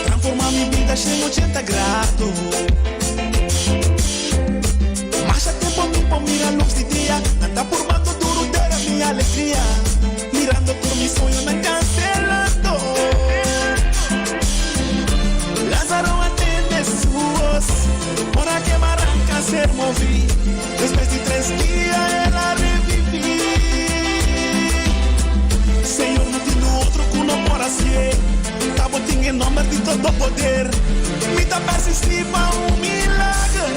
Transforma mi bida 180 grado. Masha tempo mi por mira luz di dia. Nan ta purbando duro dera mi alegria. Mirando tur mi soñonan cancelando. Lázaro a tende su voz. Ora cu e baranca a ser movi. Despues di tres dia el a revivi. Señor no tin otro cu no por hacié. Ta bo tin e nomber di todo poder. Mi ta persistí pa un milager.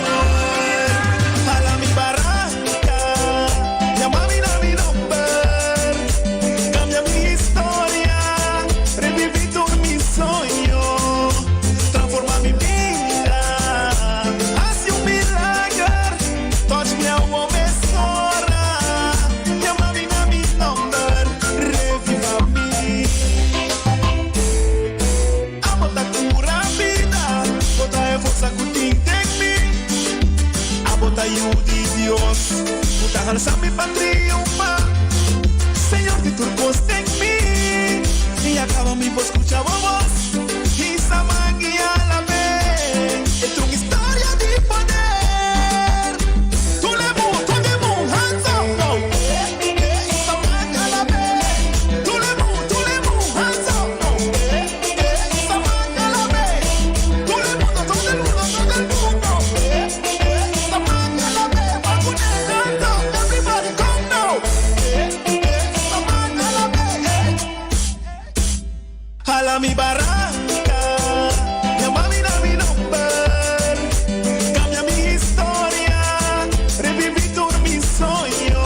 Hala mi baranca, yama mi na mi nomber. Cambia mi historia, reviví tur mi soño. Transforma mi bida, haci un milager. Touch mi awo mesora, yama mi na mi nomber. Reviva mi. Abo ta cura bida, bo ta e forsa cu tin den mi. Abo ta Yiu di Dios, cu ta halsa mi pa triunfa. Señor di tur cos den mi, y a caba mi por scucha bo voz. Hisa man y alab'é, e ta un historia di poder. Tur e mundo, tur e mundo, hands up now. Hisa man y alab'é. Tur e mundo, tur e mundo, hands up now. Hisa man y alab'é. Tur e mundo, tur e mundo, tur e mundo. Hisa man y alab'é. Hands up, everybody come now. Hisa man y alab'é. Hala mi baranca, yama mi na mi nomber. Cambia mi historia, reviví tur mi soño.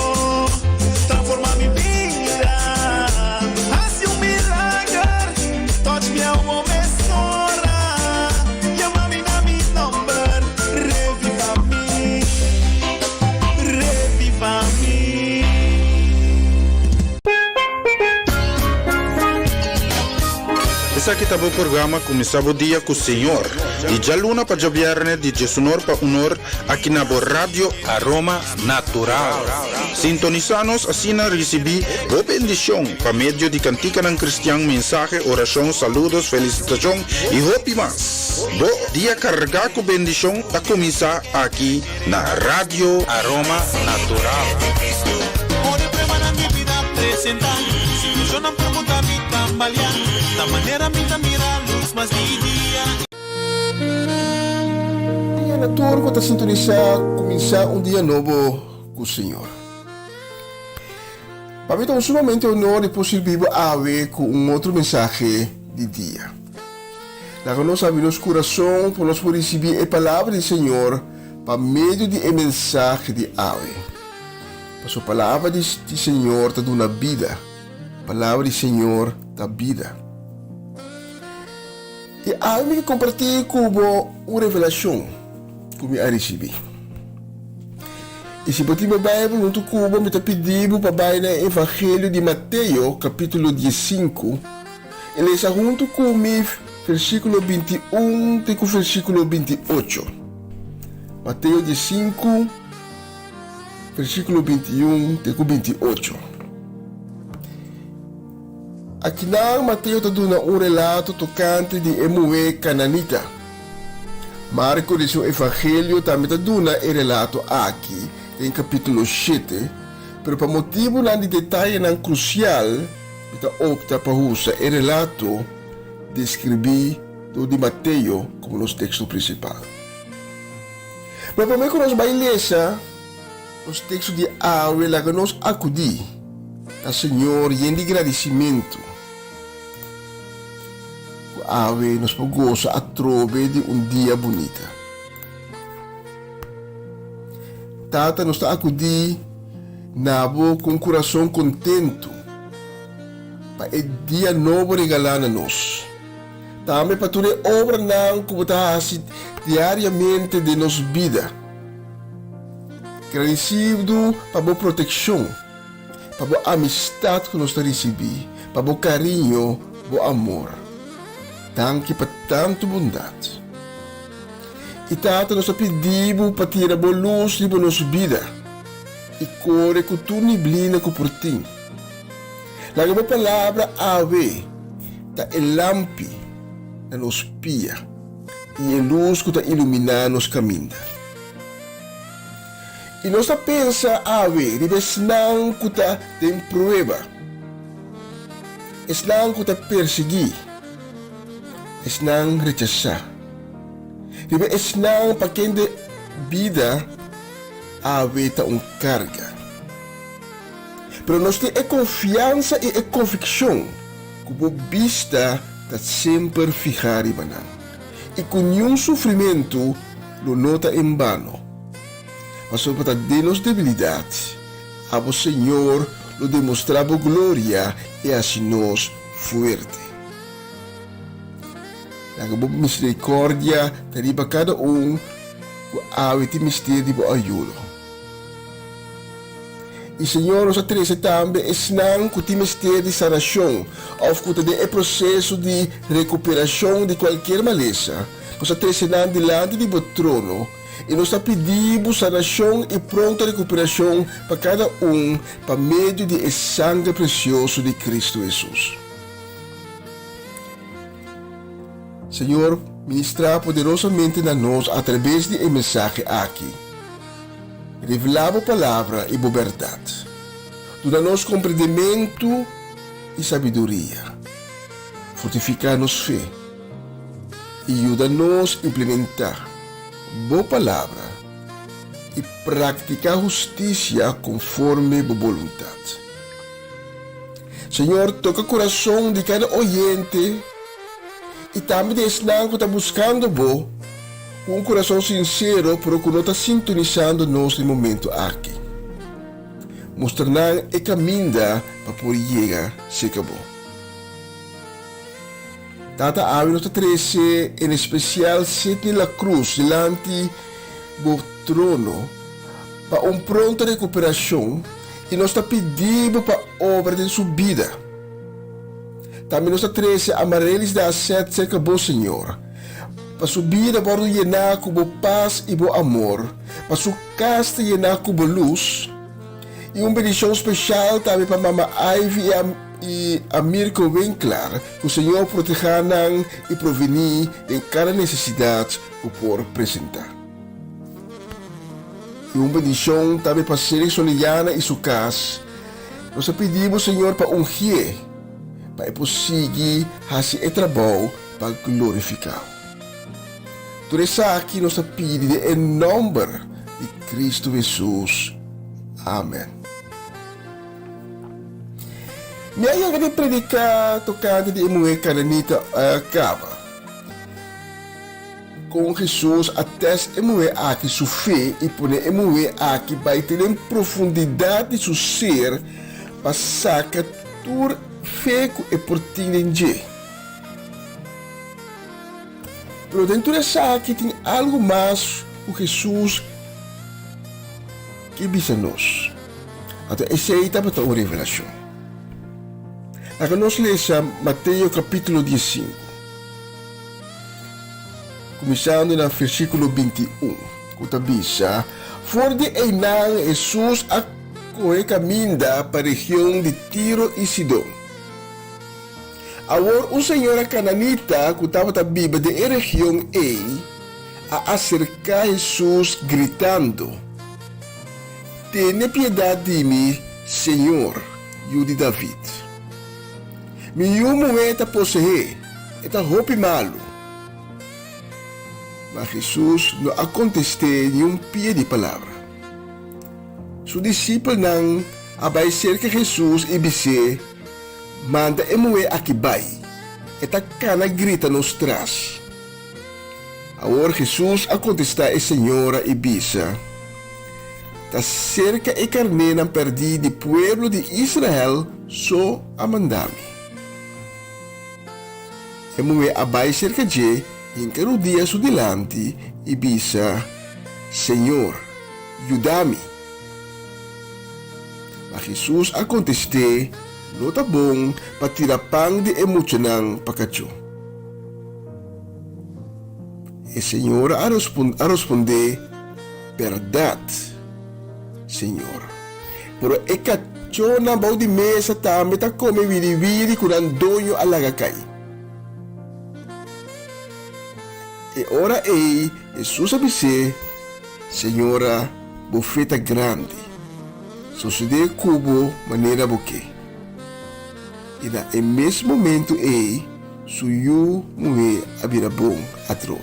Transforma mi bida, haci un milager. Touch mi awo mesora, yama mi na mi nomber. Reviva mi, reviva mi. Esaki ta bo programa Kuminsá Bo Dia ku Señor, di djaluna pa djabièrnè di diesunor pa unor aki na bo Radio Aroma Natural. Sintonisá nos asina risibí bo bendishon pa medio di kantikanan kristian, mensahe, orashon, saludos, felisitashon i hopi mas. Bo dia kargá ku bendishon ta kuminsá aki na Radio Aroma Natural. Ora pruebanan di bida presentá, situacionnan por muda mi tambaleá, ta manera mi ta mira luz mas di dia. Dia na tur ku ta sintonisá kuminsá un dia nobo ku Señor. Pa mi ta un sumamente honor di por sirbi bo awe ku un otro mensahe di dia. Laga nos habri nos kurason pa nos por risibí e palabra di Señor pa medio di e mensahe di awe. Pasobra palabra di Señor ta duna bida, palabra di Señor ta bida. I awe mi ke kompartí ku bo un revelashon ku mi a risibí. I si bo tin bo Beibel huntu ku bo, mi ta pidi bo pa bai na e Evangelio di Mateo, kapítulo diesinku, I lesa huntu ku mi versíkulo 21 te ku versíkulo 28. Mateo diesinku, versíkulo 21 te ku 28. Akinan Mateo ta duna un relato tokante di e muhé kananita. Marko den su Evangelio tambe ta duna e relato aki den kapítulo shete, pero pa motibunan di detayenan krusial mi ta opta pa usa e relato deskribí dor di Mateo komo nos teksto prinsipal. Pero promé ku nos bai lesa nos teksto di awe, laga nos akudí na Señor yen di gradisimentu ku awe nos por gosa atrobe di un dia bunita. Tata, nos ta akudí na bo ku un kurason kontentu. pa e dia nobo regalá na nos. Tambe pa tur e obranan ku bo ta hasi diariamente den nos bida. Gradisidu pa bo protekshon, pa bo amistat ku nos ta risibí, pa bo kariño, bo amor. Danki pa tantu bondat. I Tata nos ta pidi bo pa tira bo lus riba nos bida i kore ku tur niblina ku por tin. Laga bo palabra awe ta e lampi na nos pia i e lus ku ta iluminá nos kaminda. I nos ta pensa awe riba esnan ku ta den prueba, esnan ku ta persiguí, esnan rechasá, riba esnan pa kende bida awe ta un karga. Pero nos tin e konfiansa i e konvikshon ku bo bista ta semper fihá riba nan i ku niun sufrimentu lo no ta en bano. Pasobra ta den nos debilidat, abo Señor lo demostrá bo gloria i hasi nos fuerte. Laga bo miserikòrdia ta riba kada un ku awe tin mester di bo ayudo. I Señor nos a trese tambe esnan ku tin mester di sanashon òf ku ta den e proseso di rekuperashon di kualkier malesa. Nos a trese nan dilanti di bo trono i nos ta pidi bo sanashon i pronto rekuperashon pa kada un pa medio di e sangre presioso di Kristu Hesus. Señor, ministrá poderosamente na nos atrabes di e mensahe aki. Revelá bo palabra i bo bèrdat. Duna nos komprendementu i sabiduria. Fortifiká nos fe i yuda nos implementá bo palabra i praktiká hustisia konforme bo boluntat. Señor, toka kurason di kada oyente i tambe di esnan ku ta buskando bo ku un kurason sinsero pero ku no ta sintonisando nos den momentu aki. Mustra nan e kaminda pa por yega serka bo. Tata, awe nos ta trese en espesial Sidney La Cruz dilanti bo trono pa un pronto rekuperashon i nos ta pidi bo pa obra den su bida. Tambe nos ta trese Amarelis de Aset serka bo, Señor, pa su bida wòrdu yená ku bo pas i bo amor, pa su kas ta yená ku bo lus. I un bendishon speshal tambe pa Mama Ivy i Amirko Winklar, ku Señor protehá nan i provení den kada nesesidat ku por presentá. I un bendishon tambe pa Cedric Soliana i su kas. Nos a pidi bo, Señor, pa ungié, pa e por sigui hasi e trabou pa glorifiká bo. Tur esaki nos ta pidi den e nòmber di Kristu Hesus. Amen. Mi a yega di prediká tokante di e muhé kananita kaba. Kon Hesus a tèst e muhé aki su fe i pone e muhé aki bai te den profundidat di su ser pa saka tur fe ku e por tin den dje. Pero den tur esaki tin algu mas ku Hesus ke bisa nos. Anto esei tabata un revelashon. Laga nos lesa Mateo kapítulo diesinku. Kuminsando na versíkulo 21, ku ta bisa, For di einan Hesus a kohe kaminda pa region di Tiro i Sidon. Awor un señora kananita ku tabata biba den e region ei a aserká Hesus gritando, Tene piedat di mi, Señor, Yu di David. Mi yu muhé ta poseé, e ta hopi malu. Ma Hesus no a kontest'é niun pia di palabra. Su disipelnan a bai serka Hesus i bis'é, Manda e muhé aki bai, e ta kana grita nos tras. Awor Hesus a kontestá e señora i bisa, Ta serka e karnénan pèrdí di pueblo di Israel so a manda mi. E muhé a bai serka dje, hinka rudia su dilanti i bisa, Señor, yuda mi! Ma Hesus a kontest'é, No ta bon pa tira pan di e muchanan pa kachó. E señora a rospondé, Bèrdat, Señor, pero e kachónan bou di mesa tambe ta kome wiriwiri ku nan doño a laga kai. E ora ei Hesus a bis'é, Señora, bo fe ta grandi. Sosodé ku bo manera bo ke. I na e mes momentu ei su yu muhé a bira bon atrobe.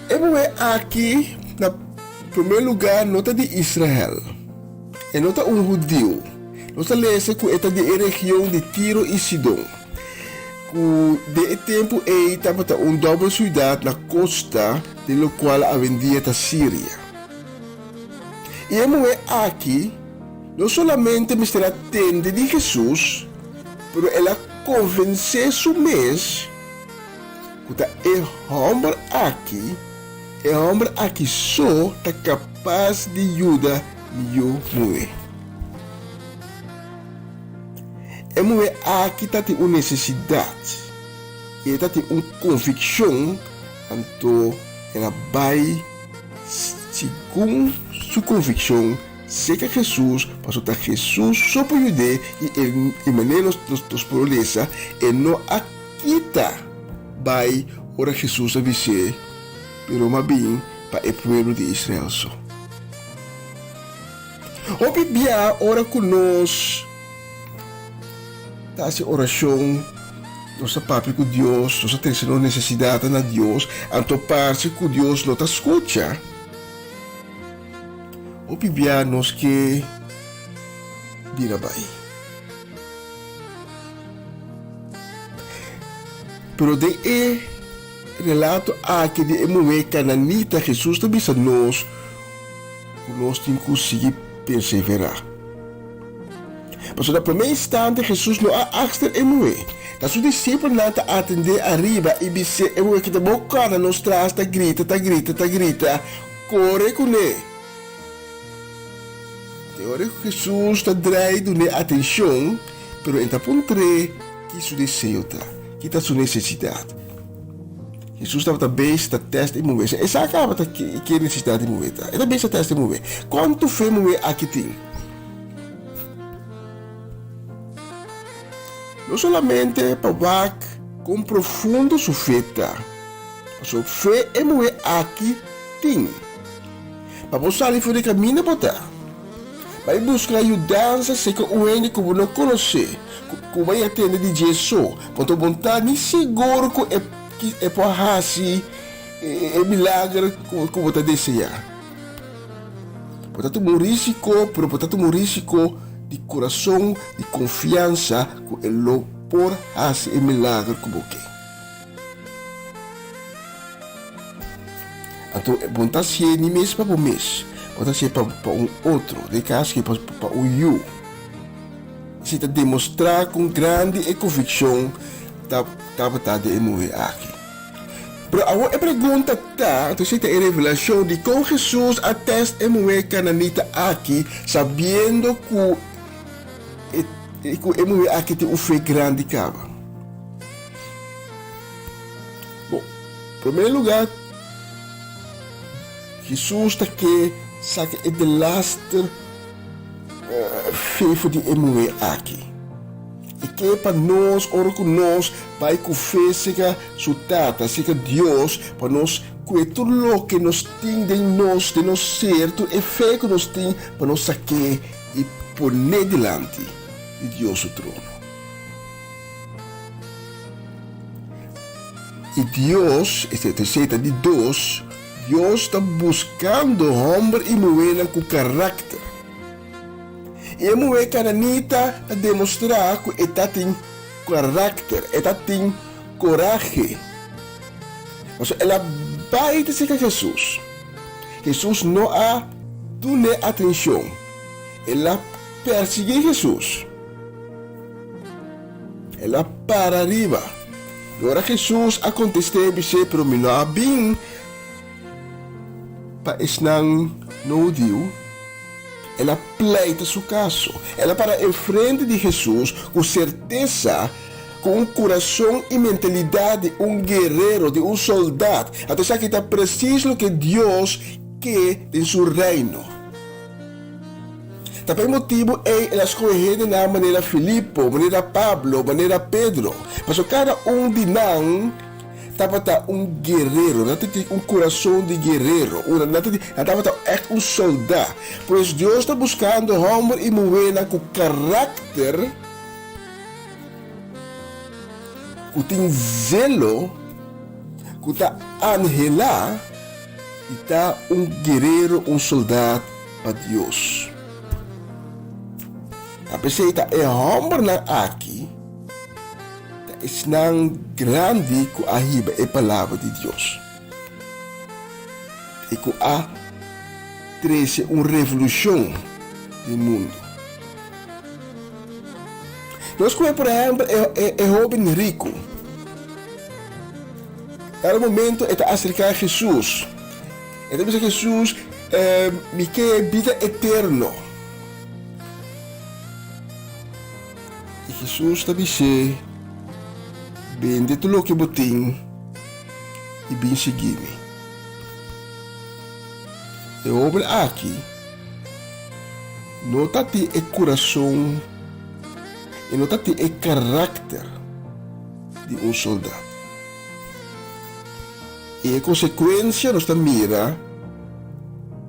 E muhé aki na promé lugá no ta di Israel. E no ta un hudiu. Nos ta lesa ku e ta di e region di Tiro i Sidon, ku den e tempu ei tabata un dòbel siudat na kosta di lokual awendia ta Siria. I e muhé aki no solamente mester a tende di Hesus, pero el a konvensé su mes ku ta e hòmber aki, e hòmber aki so ta kapas di yuda mi yu muhé. E muhé aki ta tin un nesesidat i e ta tin un konvikshon, anto el a bai Segun su konvikshon, seka Hesus, pasobra ta Hesus so por yud'é i e manera nos nos por lesa, e no a kita bai ora Hesus a bis'é, pero m'a bin pa e pueblo di Israel so. Hopi bia ora ku nos ta hasi orashon, nos ta papia ku Dios, nos ta trese nos nesesidatnan na Dios, anto parse ku Dios no ta skucha. Hopi bia nos ke bira bai. Pero den e relato aki di e muhé kananita, Hesus ta bisa nos ku nos tin ku sigui perseverá. Pasobra na promé instante Hesus no a akster e muhé. Ta su disipelnan ta atendé ariba i bis'é, E muhé ki ta bo kòrda nos tras ta grita, ta grita, ta grita, Kore kuné! Te ora ku Hesus ta drai dun'é atenshon, pero e ta puntr'é ki su deseo ta, ki ta su nesesidat. Hesus tabata bezig ta tèst e muhé. E sa kaba ta ki nesesidat di muhé ta. E ta bezig ta tèst e muhé. Kuantu fe muhé aki tin? No solamente pa wak kon profundo su fe ta, pasobra fe e muhé aki tin. Pa bo sali for di kaminda bo ta bai buska yudansa serka un hende ku bo no konosé, ku bo a tende di dje so. Pasobra bo no ta ni sigur ku e por hasi e milager ku bo ta deseá. Bo ta tuma un risiko, pero bo ta tuma un risiko di kurason, di konfiansa ku e lo por hasi e milager ku bo ke. Anto bo no ta hasié ni mes pa bo mes, bo ta hasié pa pa un otro, den e kaso aki pa pa un yu. Esei ta demostrá kon grandi e konvikshon ta tabata den e muhé aki. Pero awor e pregunta ta, anto esei ta e revelashon, dikon Hesus a tèst e muhé kananita aki sabiendo ku e ku e muhé aki tin un fe grandi kaba? Bon, promé lugá Hesus ta ke saka e delaster fe for di e muhé aki. E ke pa nos ora ku nos bai ku fe serka su Tata, serka Dios, pa nos kue tur loke nos tin den nos, den nos ser, tur e fe ku nos tin, pa nos sak'é i pon'é dilanti di Dios su trono. I Dios, esei ta di dos, Dios ta buskando hòmber i muhénan ku karakter. I e muhé kananita ta demostrá ku e ta tin karakter, e ta tin korahe. Pasobra el a bai ta serka Hesus. Hesus no a dun'é atenshon, el a persiguí Hesus. El a para riba. I ora Hesus a kontest'é bis'é, Pero mi no a bin pa esnan no hudiu. El a pleita su kaso. El a para enfrente di Hesus ku sertesa, ku un kurason i mentalidat di un guerero, di un soldat. Anto esaki ta presis loke Dios ke den su Reino. Ta pa e motibu ei el a skohe hendenan manera Filipo, manera Pablo, manera Pedro, pasobra kada un di nan tabata un guerero, nan tabatin un kurason di guerero, nan tabata ègt un soldá. Pues Dios ta buskando hòmber i muhénan ku karakter, ku tin zelo, ku ta anhelá di ta un guerero, un soldat pa Dios. Ta p'esei ta e hòmbernan aki ta esnan grandi ku a hiba e palabra di Dios i ku a trese un revolushon den mundu. Nos kohe por ehèmpel e hóben riku. Kada momento e ta aserká Hesus. E ta bisa Hesus, Mi ke bida eterno. I Hesus ta bis'é, Bende tur loke bo tin i bin sigui mi. E hóben aki no ta tin e kurason, e no ta tin e karakter di un soldat. I e konsekuensia nos ta mira,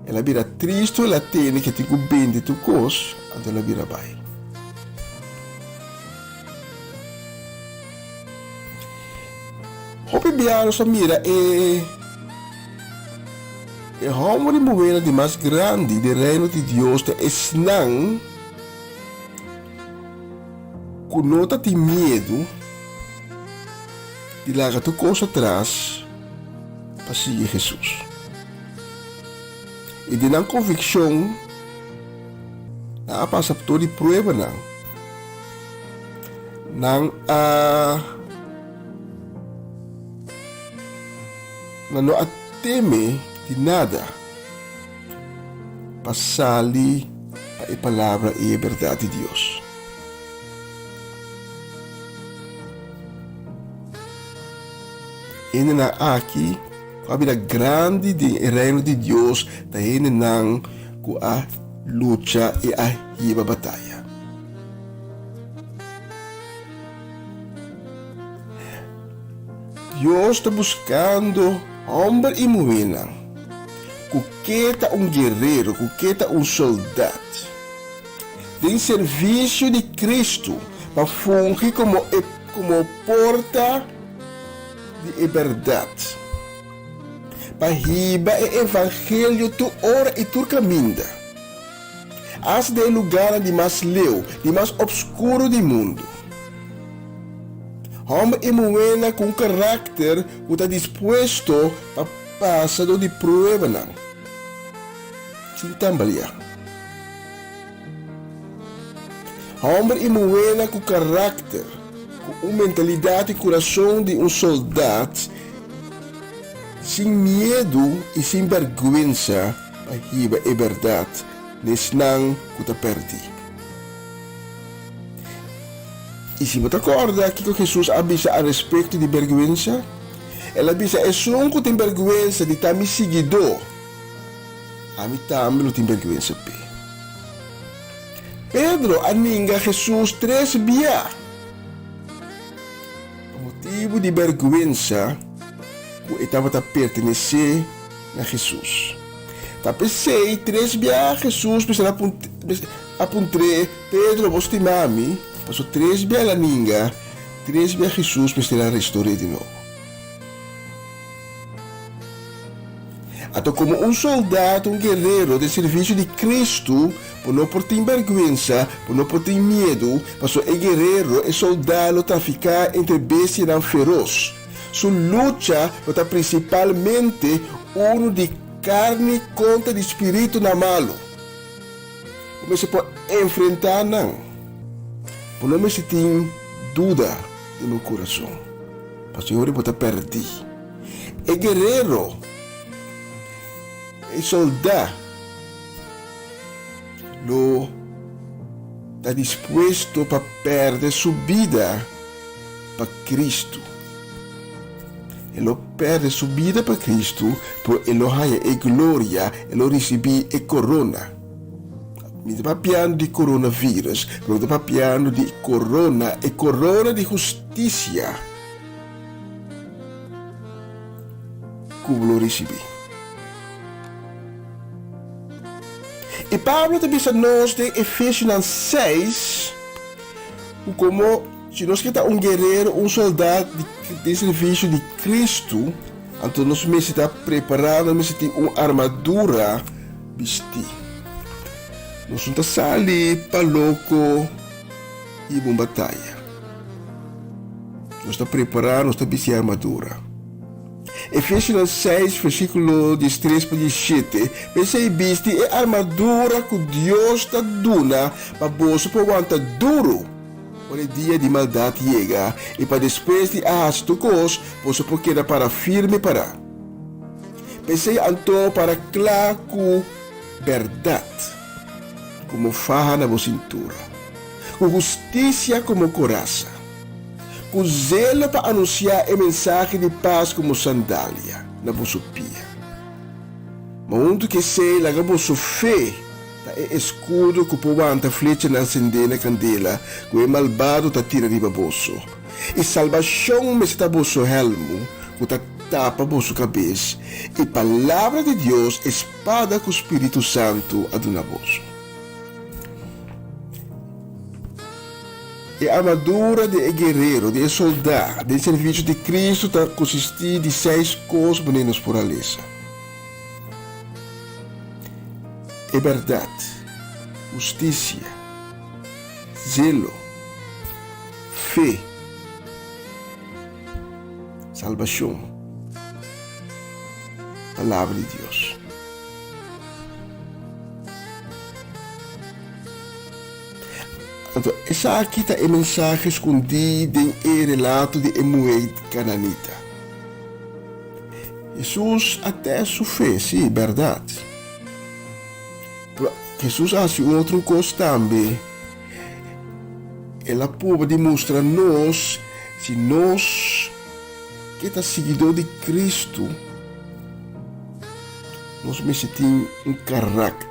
el a bira tristu, el a tende ke tin ku bende tur kos, anto el a bira bai. Hopi bia nos ta mira e e hòmber i muhénan di mas grandi den Reino di Dios ta esnan ku no ta tin miedu di laga tur kos atras pa sigui Hesus. I den nan konvikshon nan a pasa tur di pruebanan. Nan a nan no a teme di nada pa sali pa e palabra i e bèrdat di Dios. Hendenan aki ku a bira grandi den e Reino di Dios ta hendenan ku a lucha i a hiba bataya. Dios ta buskando hòmber i muhénan ku ke ta un guerero, ku ke ta un soldat den servisio di Kristu pa fungi komo e komo porta di e bèrdat, pa hiba e evangelio tur ora i tur kaminda. Asta den e lugarnan di mas leu, di mas obskuro di mundu. Hòmber i muhénan ku un karakter ku ta dispuesto pa pasa dor di pruebanan sin tambaliá. Hòmber i muhénan ku karakter, ku un mentalidat i kurason di un soldat, sin miedu i sin bèrgwensa pa hiba e bèrdat n'esnan ku ta pèrdí. I si bo ta kòrda kiko Hesus a bisa al respekto di bèrgwensa? El a bisa, Esun ku tin bèrgwensa di ta mi siguidó, ami tambe lo tin bèrgwensa p'e. Pedro a ninga Hesus tres bia pa motibu di bèrgwensa ku e tabata pertenesé na Hesus. Ta p'esei tres bia Hesus mester a puntr'é, Pedro, bo stima mi? Pasobra tres bia el a ninga, tres bia Hesus mester a restor'é di nobo. Anto komo un soldat, un guerero den servisio di Kristu, bo no por tin bèrgwensa, bo no por tin miedu, pasobra e guerero, e soldá lo trafiká entre bestianan feros. Su lucha lo ta prinsipalmente unu di karni kontra di spiritunan malu. Bo mester por enfrentá nan. Bo no mester tin. duda den bo kurason, pasobra ora bo ta pèrdí. E guerero, e soldá lo ta dispuesto pa pèrdè su bida pa Kristu. E lo pèrdè su bida pa Kristu, pero e lo haña e gloria, e lo risibí e korona. Mi ta papiando di coronavirus, pero mi ta papiando di corona, e corona di husticia cu bo lo ricibi. Y Pablo ta bisa nos den Efesionan 6 cu como si nos ke ta un guerero, un soldat den servicio di Cristo, anto nos mester ta prepara, nos mester tin un armadura Bisti. Nos no ta sali pa loko i bon bataya. Nos ta prepará, nos ta bisti armadura. Efesionan seis, versíkulo diestres pa diesshete, P'esei bisti e armadura ku Dios ta duna pa boso por wanta duru ora e dia di maldat yega i pa despues di a hasi tur kos, boso por keda para firme pará. P'esei anto para kla ku bèrdat komo faha na bo sintura, ku hustisia komo korasa, ku zelo pa anunsiá e mensahe di pas komo sandalia na boso pia. Ma huntu ku esei laga boso fe ta e eskudo ku por wanta flechanan sendé na kandela ku e malbado ta tira riba boso. I salbashon mester ta boso hèlmu ku ta tapa boso kabes, i Palabra di Dios, e spada ku Spiritu Santu a duna boso. E armadura di e guerero, di e soldá den servisio di Kristu ta konsistí di seis kos manera nos por a lesa. E bèrdat, hustisia, zelo, fe, salbashon, Palabra di Dios. Anto esaki ta e mensahe skundí den e relato di e muhé kananita. Hesus a tèst su fe, sí, bèrdat. Pero Hesus a hasi un otro kos tambe. El a purba di mustra nos si nos ke ta siguidó di Kristu, nos mester tin un karakter.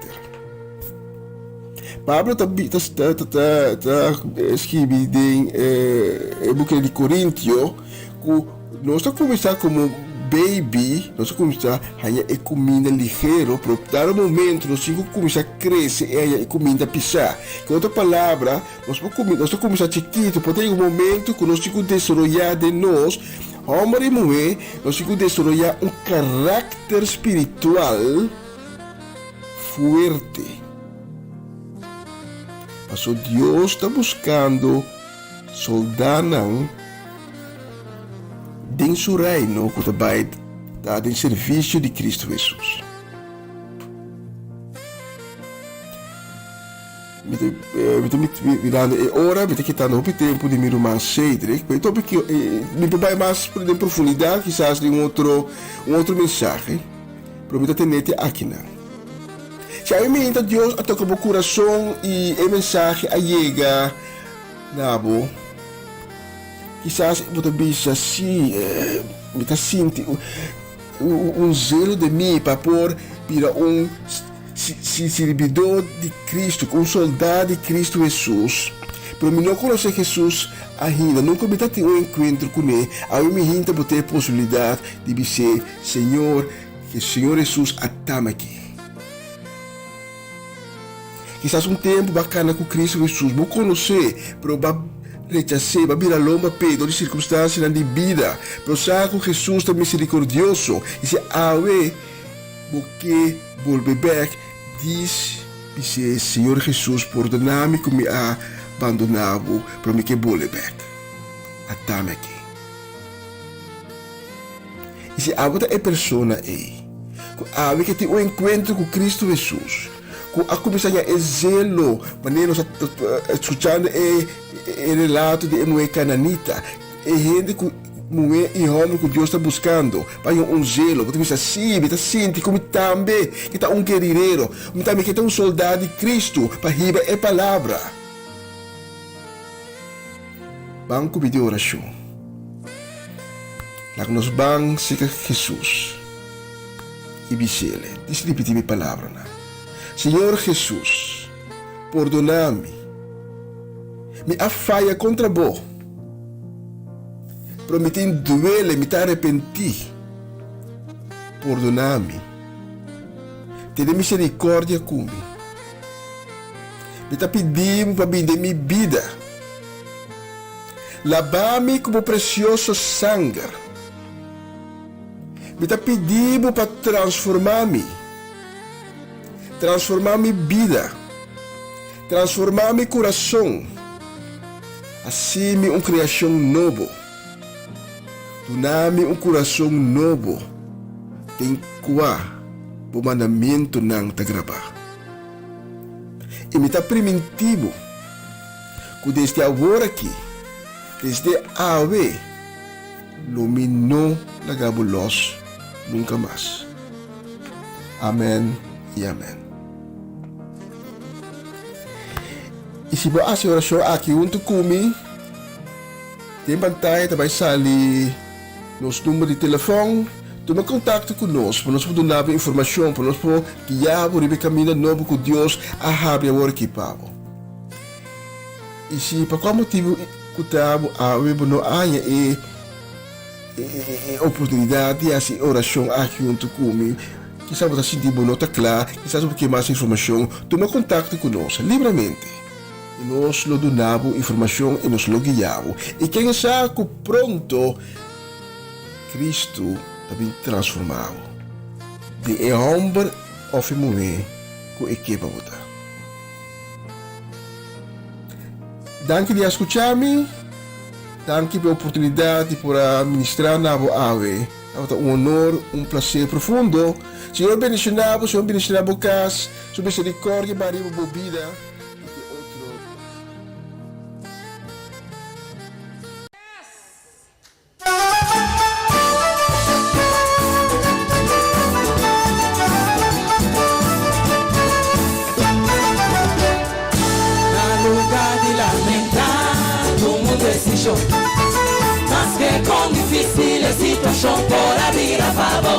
Pablo ta ta skibi den e buki di Korintio ku nos ta kuminsá komo baby, nos ta kuminsá haña e kuminda ligero, pero dado momento nos tin ku kuminsá krese i haña e kuminda pisá. Ku otro palabra, nos por kuminsá, nos ta kuminsá chikitu, por ta yega un momento ku nos tin ku desaroyá den nos, hòmber i muhé, nos tin ku desaroyá un karakter spiritual fuerte. Pasobra Dios ta buskando soldánan den su Reino ku ta bai ta den servisio di Kristu Hesus. Mi ta mi ta mirando e ora, mi ta kitando hopi tempu di mi ruman Cedric, pero e topic mi por bai mas den profundidat kisas den un otro un otro mensahe, pero mi ta tene te akinan. Si ami minta Dios a toka bo kurason i e mensahe a yega na bo, Kisas bo ta bisa, Sí, mi ta sinti un zelo den mi pa por bira un sirbidó di Cristo, un soldá di Cristo Hesus, pero mi no konosé Hesus ainda, nunka mi ta tin un enkuentro kuné. Awe mi hinta bo tin e posibilidat di bis'é, Señor, Señor Hesus a tami aki. Kisas un tempu bo a kana ku Kristu Hesus, bo konos'é, pero bo a rechas'é, bo a bira lomba p'e dor di sirkunstansianan di bida. Pero sa ku Hesus ta miserikordioso, i si awe bo ke bolbe bèk, dis bis'é, Señor Hesus, pordoná mi ku mi a bandoná bo, pero mi ke bolbe bèk. Ata mi aki. I si abo ta e persona ei ku awe ke tin un enkuentro ku Kristu Hesus, ku. ku a kuminsá haña e zelo, manera nos a skuchando e e relato di e muhé kananita, e hende ku muhé i hòmber ku Dios ta buskando pa haña un zelo. Bo ta bisa, Sí, mi ta sinti ku mi tambe ke ta un guerirero, mi tambe ke ta un soldá di Kristu pa hiba e palabra. Ban ku pidi orashon. Laga nos ban serka Hesus i bis'El, Dis ripití mi palabranan. Señor Hesus, pordoná mi. Mi a faya kontra Bo, pero mi tin duele, mi ta arepentí. Pordoná mi. Tene miserikòrdia ku mi. Mi ta pidi bo pa bin den mi bida. Laba mi ku bo presioso sanger. Mi ta pidi bo pa transformá mi. Transformá mi bida. Transformá mi kurason. Hasi mi un kreashon nobo. Duna mi un kurason nobo den kua bo mandamentunan ta grabá. I mi ta primintí bo ku desde awor aki, desde awe, lo mi no laga bo lòs nunka mas. Amèn i amèn. I si bo hasi e orashon aki huntu ku mi, den pantaya ta bai sali nos number di telefòn. Tuma kontakto ku nos pa nos por duna bo informashon, pa nos por guia bo riba e kaminda nobo ku Dios a habri awor aki pa bo. I si pa kua motibu ku ta bo awe bo no a haña e e oportunidat di hasi e orashon aki huntu ku mi, kisas bo ta sinti bo no ta kla, kisas bo ke mas informashon, tuma kontakto ku nos libremente i nos lo duna bo informashon i nos lo guia bo. I ken sa ku pronto Kristu ta bin transformá bo den e hòmber òf e muhé ku e ke pa bo ta. Danki di a skuchá mi. Danki pa e oportunidat di por a ministrá na bo awe. Tabata un honor, un plaser profundo. Señor bendishoná bo, Señor bendishoná bo kas. Su miserikòrdia bai riba bo bida i te otro. Na lugar di lamentá tuma un desishon, maske kon difísil e situashon por a bira pa bo,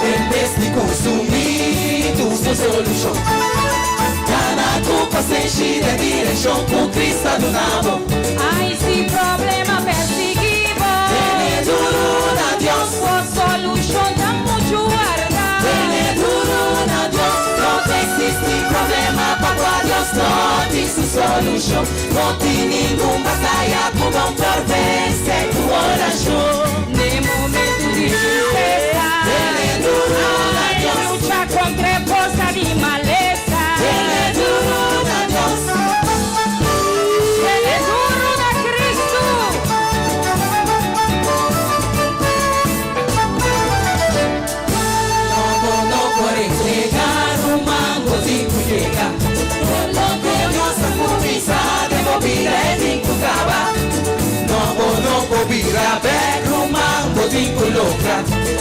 en bes di konsumí tur su solushon, gana ku pasenshi den direkshon ku Cristo a duna bo. Ai si problema persigui bo. Tene duru na Dios. Bo solushon ta muchu warda. Tene duru na Dios. No ta existi problema pa kua Dios no tin su solushon. No tin ningun bataya ku bon por vense ku orashon. Ne momentu di tristesa. Tene duru na Dios. Ai lucha kontra e forsa di malesa. Tene duru na Dios. Tene duru na Cristo. No, bo no por entrega, ruman, bo tin cu yega. Por loke Dios a cuminsa den bo bida e tin cu caba. No, bo no por bira bek, ruman, bo tin cu logra.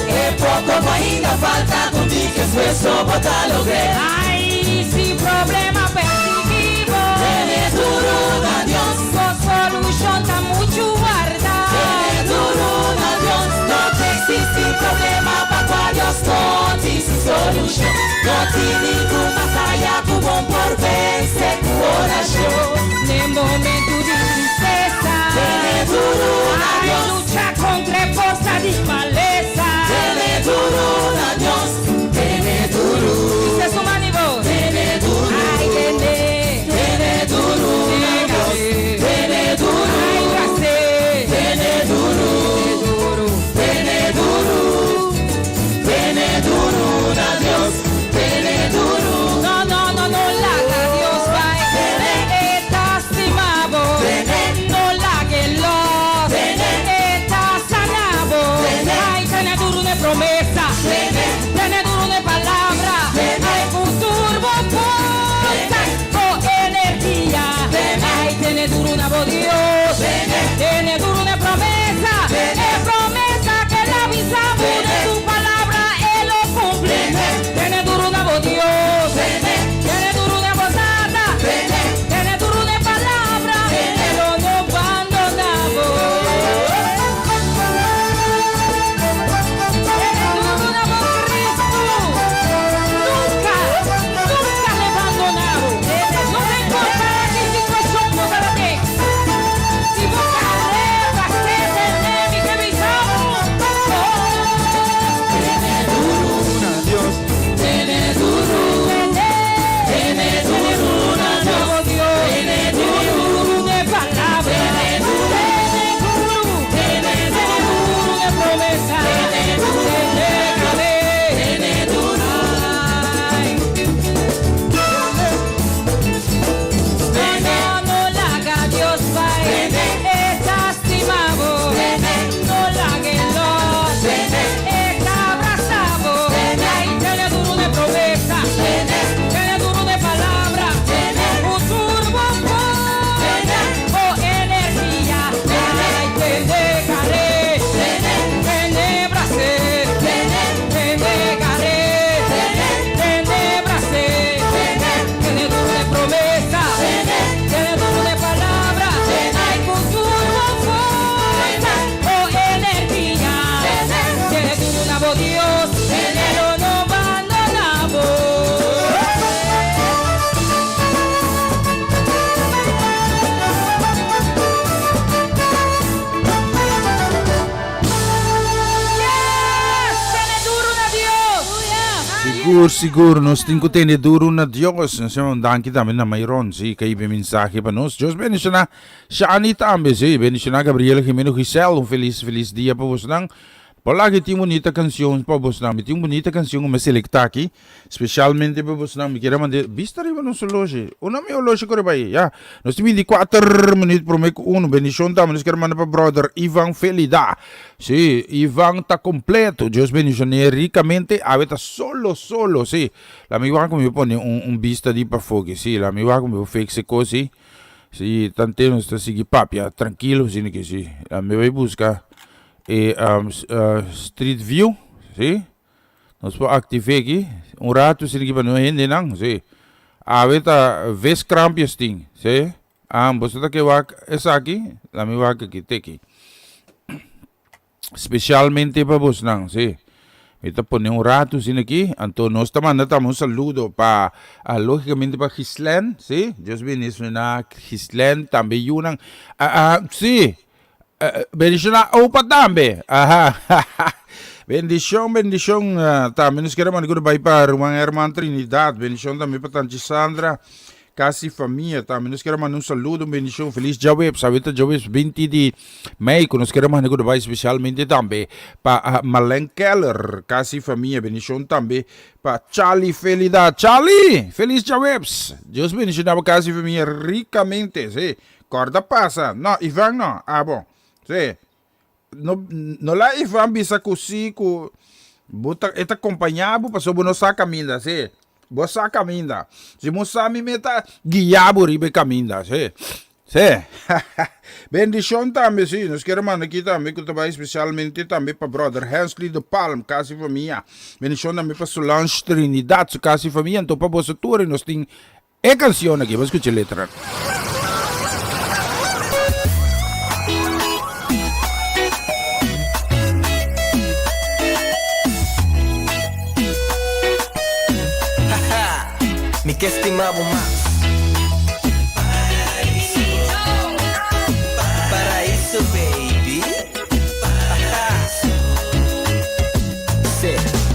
E poco cu ainda falta, cu tin ki esfuerzo bo ta logr'é. Ai, si problema persigui bo. Tene duru na Dios. Bo solushon ta muchu warda. Tene duru na Dios. No ta existi problema pa kua Dios no tin su solushon. No tin ningun bataya ku bon por vense ku orashon. Den momentu di tristesa. Tene duru na Dios. Ai lucha kontra e forsa di malesa. Tene duru na Dios. Tene duru. Hisa su man i bo. Tene duru. Ai tene. Tene duru na Dios. Tene duru. Ai bras'é. Tene duru. Tene duru. Tene duru na Dios. Tene duru. No, no, no. Sigur, sigur, nos tin ku tene duru na Dios. Nos un danki tambe na Mayron, sí, ku a hiba e mensahe pa nos. Dios bendishoná Shani tambe, sí, bendishoná Gabriela Jimeno Giselle. Un felis, felis dia pa bosnan. Por laki tin bunita kanshon pa bosnan. Mi tin un bunita kanshon ku mi a selektá aki. Specialmente pa bosnan, mi kier a manda bista riba nos oloshi. Una mi oloshi kore bai, ya. Nos tin 24 minuut prome ku uno. Bendishon tambe nos kier a manda pa brother Ivan Felida. Si, Ivan ta completo. Dios bendishon'é ricamente. Awe ta solo, solo, si. La mi wak ku mi pone un, un bista di pafó aki, si. La mi wak ku mi por fix e kos, si. Si, tante nos ta sigui papia trankilo, si, ke si. La mi bai buska e street view, si. Nos por activé aki un rato sin ki pa no hendenan, sí. Awe ta ves krampjes tin, sí. Ah, boso ta ke wak esaki? La mi wak aki, teki. Specialmente pa bosnan, sí. Mi ta pone un rato sin aki, anto nos ta manda tambe un saludo pa, ah, logicamente pa Gislén, sí. Dios bendiciona Gislén, tambe yunan. Ah, ah, sí. Bendiciona opa tambe. Aha. Bendicion, bendicion. Tambe nos quiere manda goodbye pa ruman Herman Trinidad. Bendicion tambe pa Tanchi Sandra. Casi familia tambe nos quiere manda un saludo, un bendicion. Feliz djaweps. Awita djaweps 20 di mei ku nos quiere manda goodbye especialmente tambe pa uh, Marlene Keller. Casi familia. Bendicion tambe pa Charlie Felida. Charlie, feliz djaweps. Dios bendiciona bo casi familia ricamente. Sí. Corda pasa. No, Ivan no. Ah, bon. Sí. No, no la Ivan bisa cu sí, cu bo ta, e ta compaña bo pasobra bo no sa caminda, sí. Bo sa caminda. Si bo sa mi me ta guia bo riba e caminda, sí. Sí. Bendicion tambe, sí. Nos kier manda aki tambe cu ta bay especialmente tambe pa brother Hensley de Palm, casi famia. Bendicion tambe pa Solange Trinidad, su casi famia. Anto pa boso tur y nos tin E canción aki, bo scucha e letra. Mi ke stima bo mas. Paraíso baby.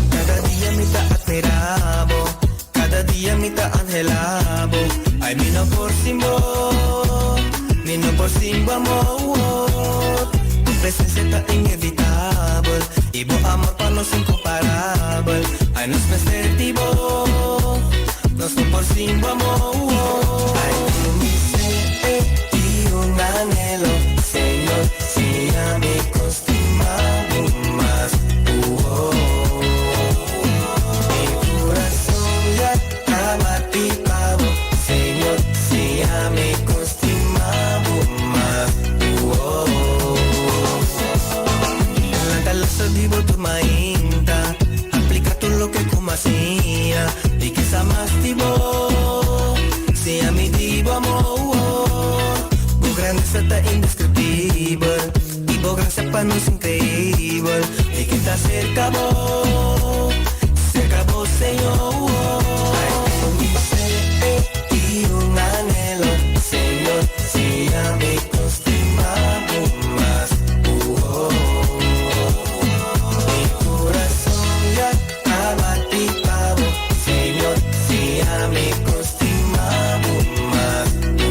Cada dia mi ta admira bo. Kada dia mi ta anhelá bo. Ai mi no por sin bo, mi no por sin bo amor. Tu presencia ta inevitabel y bo amor pa nos incomparabel. Ai nos mester di bo, nos no por sin bo amor. Ai tin mi sed y un anhelo, Señor, siña mi con stima bo mas. Mi kurason ya ta bati pa bo, Señor, siña mi kon stima bo mas. Lanta laso di bo tur mainta, aplika tur loke ku mi a siña, i kisa mas di bo, siña mi di bo amor. Bo grandesa ta indeskriptibel. I bo gracia pa nos increibel. Mi ke ta cerca bo, cerca bo Señor. Ay, tengo mi sed y un anhelo, Señor, siña mi con stima bo mas. Mi corazón ya ta bati pa bo, Señor, siña mi con stima bo mas. Mi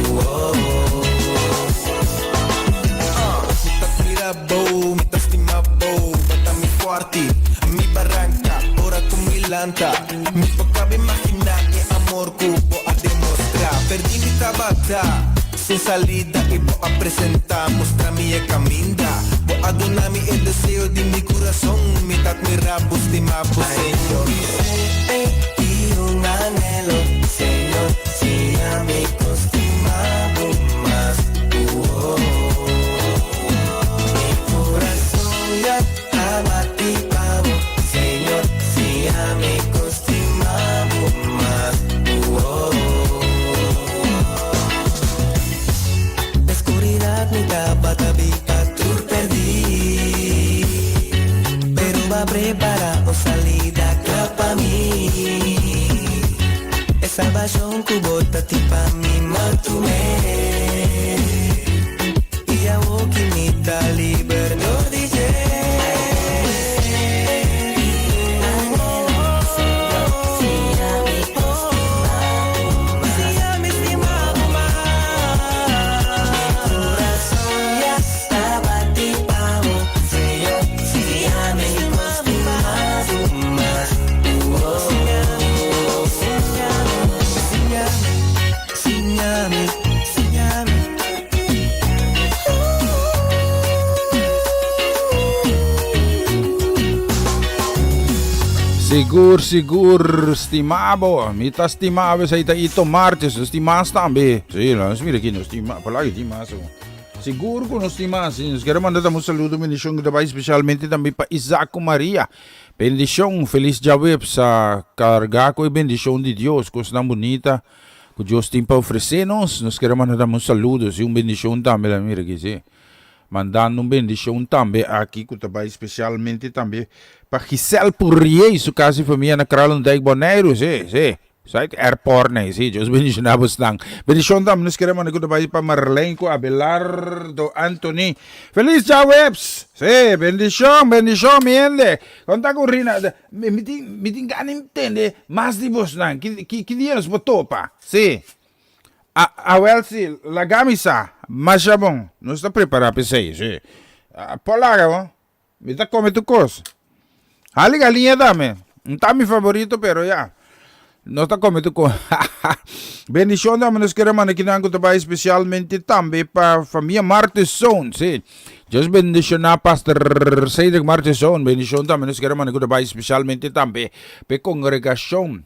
ta admira bo, mi ta stima bo, bo ta mi forti, mi baranca, ora cu mi lanta. Mi por caba imagina e amor cu bo a demostra. Perdi mi tabata sin salida y bo a presenta, mustra mi e caminda. Bo a duna mi e deseo di mi curason, mi ta admira bo, stima bo, Señor. Y un anhelo, Señor, siña mi con stima bo mas. Mi corazón ya ta bati pa bo, Señor, siña mi con stima bo mas. Den scuridad mi tabata biba tur perdí, pero bo a prepara un salida cla pa mi. E salbacion cu bo ta tin pa mi mantume. I awo ki mi ta liber dor di dje. Sigur, sigur, stimabo. Mi ta stimabo, esei ta Ito Martes. Nos tin mas tambe. Sí, nos mira aquí, nos tin mas. Por lá tin mas. Sigur ku nos tin mas. Nos quiero mandar un saludo, bendición que te va especialmente también pa Isaac con María. Bendición, feliz djaweps. A carga ku e bendición di Dios, cosnan bonita ku Dios tin pa ofrecer nos. Nos quiero mandar un saludo, sí, un bendición tambe. Mira aquí, sí. Mandando un bendicion tambe aki cu ta bay specialmente tambe pa Giselle Pourier y su casa y famia na Kralendijk Boneiru. Sí, sí. Site airport nee, sí. Dios bendiciona bosnan. Bendicion tambe nos kere manda cu ta bay pa Marlene cu Abelardo Anthony. Feliz djaweps! Sí, bendicion, bendicion mi hende. Con ta cu Rina? Mi tin, mi tin gana intende mas di bosnan. Ki, ki, ki dia nos por topa? Sí. A, awel si, laga mi sa. Masha bon. Nos ta prepará p'esei, si. Por laga bo. Mi ta come tur cos. Hali galiña tambe. No ta mi favorito, pero ya. Nos ta come tur cos. Bendicion tambe nos kere manda kinan cu ta bay especialmente tambe pa famia Martesson, si. Dios bendiciona Pastor Cedric Martesson. Bendicion tambe nos kere manda cu ta bay especialmente tambe p'e congregacion.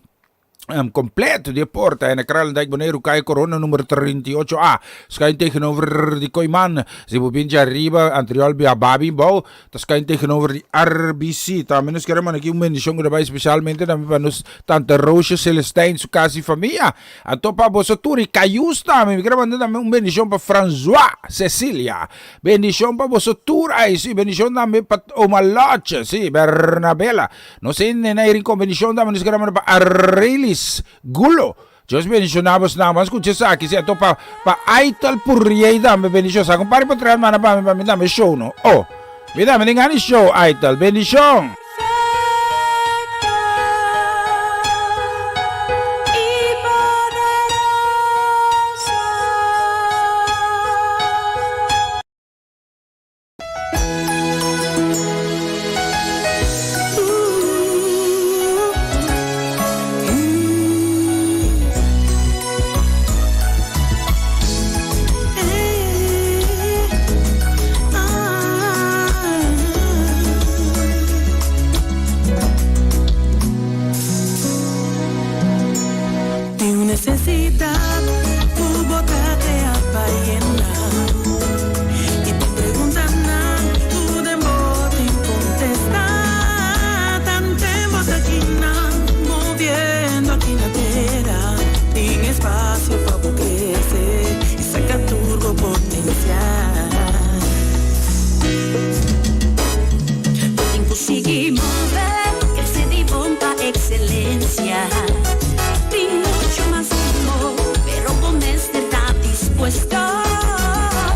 Completo di e porta en Kralendijk Boneiru Kaya Corona numero 38A schuin tegenover di Kooiman. Si bo bin djariba anterior bia babi bou ta schuin tegenover di RBC. Tambe nos kere manda aki un bendicion ku ta bai specialmente tambe pa nos tante Roosje Celestijn su casa y famia. Anto pa boso tur y Cayus tambe mi kere manda tambe un bendicion pa Francois Cecilia. Bendicion pa boso tur ay si bendicion tambe pa oma Lotje si Bernabela. Nos hende na e rincon bendicion ta nos kere manda pa Arelis Gulo. Dios bendiciona bos nan. Ban scucha esaki si ato pa pa Aitel Purriey tambe bendicion. Sa compare pa traer mana pa mi pa mi tambe show no. Oh. Mi tambe tin gana di show Aitel. Bendicion. Tin necesidad cu bo ta crea pa yena. Y tin preguntanan cu den bo tin contesta. Tanten bo ta kinan moviendo aki na tera. Tin espacio pa bo crece y saca tur bo potencial. Bo tin cu sigui move, crece di bon pa excelencia. Tin mucho mas mihó, pero bo mester ta dispuesto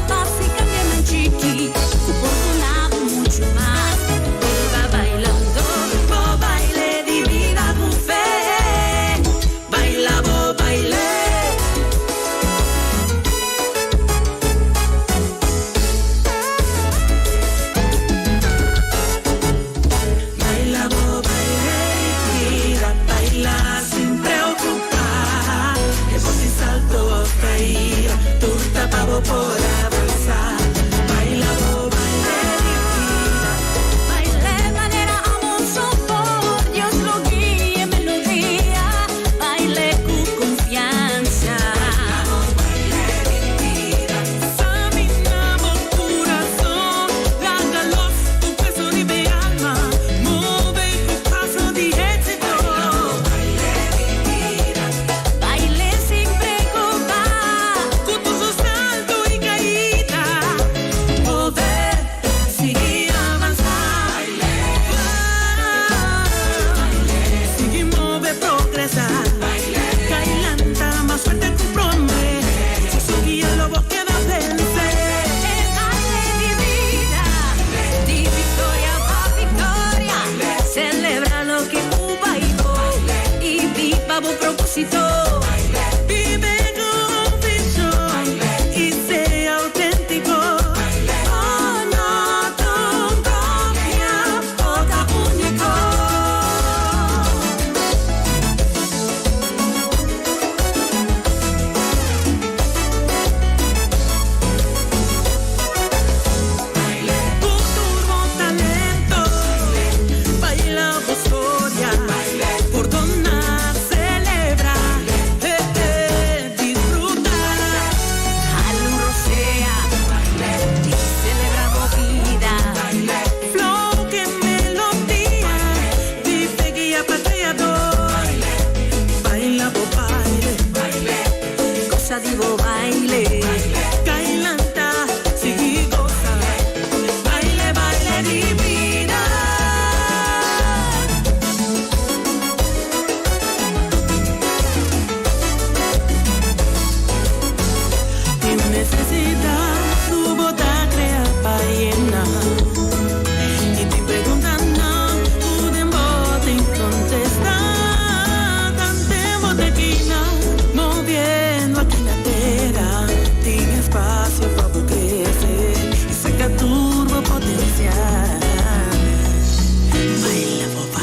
pa si cambianan chiki cu por duna bo mucho mas. Biba bailando bo baile di bida cu fe. Baila bo baile. Baila bo baile di bida, baila sin preocupa. E bo sin salto of caida, tur ta pa bo por avansa. Baila bo baile di bida. Baile manera amoso por Dios lo guia e melodia. Baile cu confiansa. Baila bo baile di bida. Samina bo curason, laga los tu peso riba e alma, move cu paso di exito. Baila bo baile di bida. Baile sin preocupa. Cu tur su salto y caida.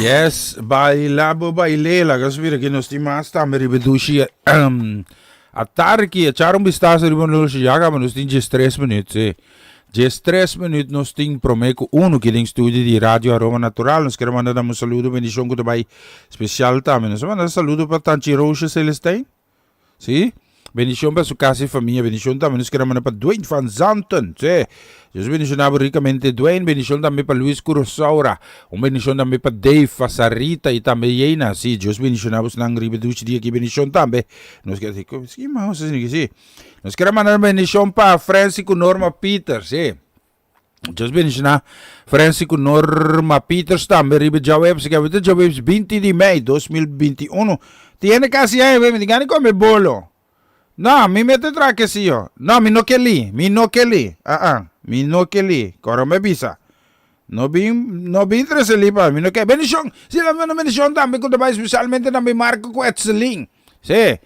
Yes, baila bo baile. Laga nos mira ki nos tin mas tambe riba e dushi atardi. Echar un bistazo riba nos ya caba nos tin diestres minuut, si. Diestres minuut nos tin prome cu uno ki den studio di Radio Aroma Natural. Nos kier manda nan un saludo, bendicion cu ta bay special tambe. Nos a manda saludo pa Tanchi Roosje Celestijn. Sí. Bendicion pa su casa y familia. Bendicion tambe nos kier manda pa Dwayne van Zanten. Sí. Dios bendiciona bo ricamente Dwayne. Bendicion tambe pa Luis Curosaura. Un bendicion tambe pa Dave, pa Sarita y tambe Jena. Sí, Dios bendiciona bosnan riba dushi dia aki. Bendicion tambe. Nos kier sí, sí, sí. Nos kier manda un bendicion pa Francie cu Norma Peters. Sí. Dios bendiciona Francie cu Norma Peters tambe riba djaweps. Ke awita djaweps 20 di mei 2021. Tiene casi aña be, mi tin gana di come bolo. No, mi mete tra ke si yo. No, mi no ke li, mi no ke li. Ah ah, mi no ke li. Koro me bisa. No bin, no bin trese li pa mi no ke. Bendicion! Si, una bendicion tambe ku ta bai specialmente tambe Marco ku Etselin. Sí.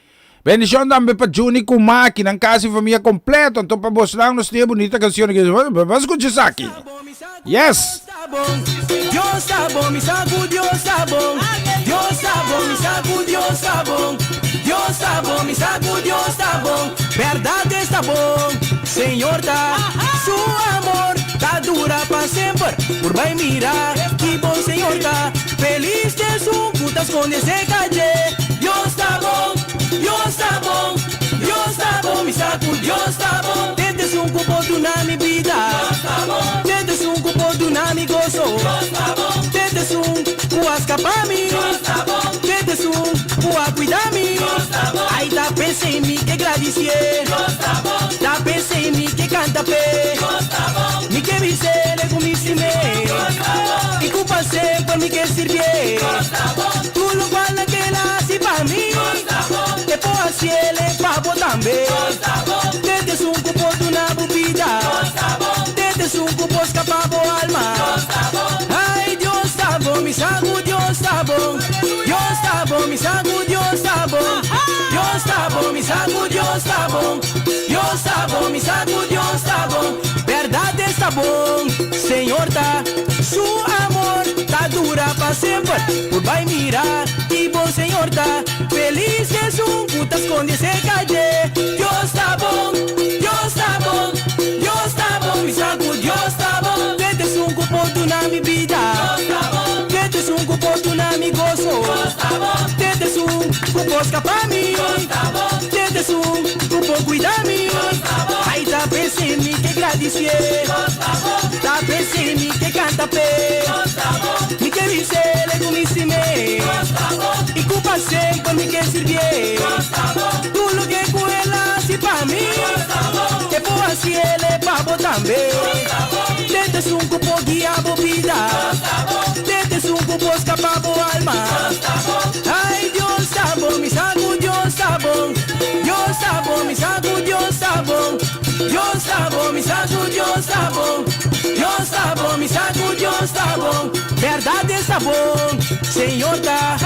Bendicion tambe pa Juni ku Maki, nan casa y famia completo. Anto pa bosnan nos tin e bunita cancion aki. Bo scucha esaki. Yes! Dios ta bon, mi sa ku Dios ta bon. Dios ta bon, mi sa ku Dios ta bon. Dios ta bon, mi sa ku Dios ta bon. Bèrdat es ta bon, Señor ta. Su amor ta dura pa semper. Por bai mira ki bon Señor ta. Felis t'esun ku ta skonde serka dje. Dios ta bon, Dios ta bon, Dios ta bon, mi sa ku Dios ta bon. Den t'esun ku por duna mi bida. Dios ta bon. Den t'esun ku por duna mi goso. Dios ta bon. Den t'esun ku a skapa mi. Dios ta bon. Den t'esun ku a kuida mi. Dios ta bon. Ai ta pens'e mi ke gradisié. Dios ta bon. Ta pens'e mi ke kanta p'e. Dios ta bon. Mi ke bis'é le ku mi stim'é. Dios ta bon. I ku pa semper mi ke sirbié. Dios ta bon. Tur lokual nan ke el a hasi pa mi. Dios ta bon. E por hasié le pa bo tambe. Dios ta bon. Den esun ku por duna bo bida. Dios ta bon. Den esun ku por skapa bo alma. Dios ta bon. Ai Dios ta bon, mi sa ku Dios ta bon. Dios ta bon, mi sa ku Dios ta bon. Dios ta bon, mi sa ku Dios ta bon. Dios ta bon, mi sa ku Dios ta bon. Bèrdat es ta bon, Señor ta. Su amor ta dura pa semper. Por bai mira ki bon Señor ta. Felis esun ku ta skonde serka dje. Dios ta bon, Dios ta bon, Dios ta bon, mi sa ku Dios ta bon. Dente esun ku por duna mi bida. Dios ta bon. Dente esun ku por duna mi goso. Dios ta bon. Dente esun ku por skapa mi. Dios ta bon. Dente esun ku por kuida mi. Dios ta bon. Ai ta pens'e mi ke gradisié. Dios ta bon. Ta pens'e mi ke kanta p'e. Dios ta bon. Mi ke bis'é le ku mi stim'é. Dios ta bon. I ku pa semper mi ke sirbié. Dios ta bon. Tur loke ku el a hasi pa mi. Dios ta bon. E por hasié le pa bo tambe. Dios ta bon. Dente esun ku por guia bo bida. Dios ta bon. Dente esun ku por skapa bo alma. Dios ta bon. Ai Dios ta bon, mi sa ku Dios ta bon. Dios ta bon, mi sa ku Dios ta bon. Dios ta bon, mi sa ku Dios ta bon. Dios ta bon, mi sa ku Dios ta bon. Bèrdat es ta bon, Señor ta.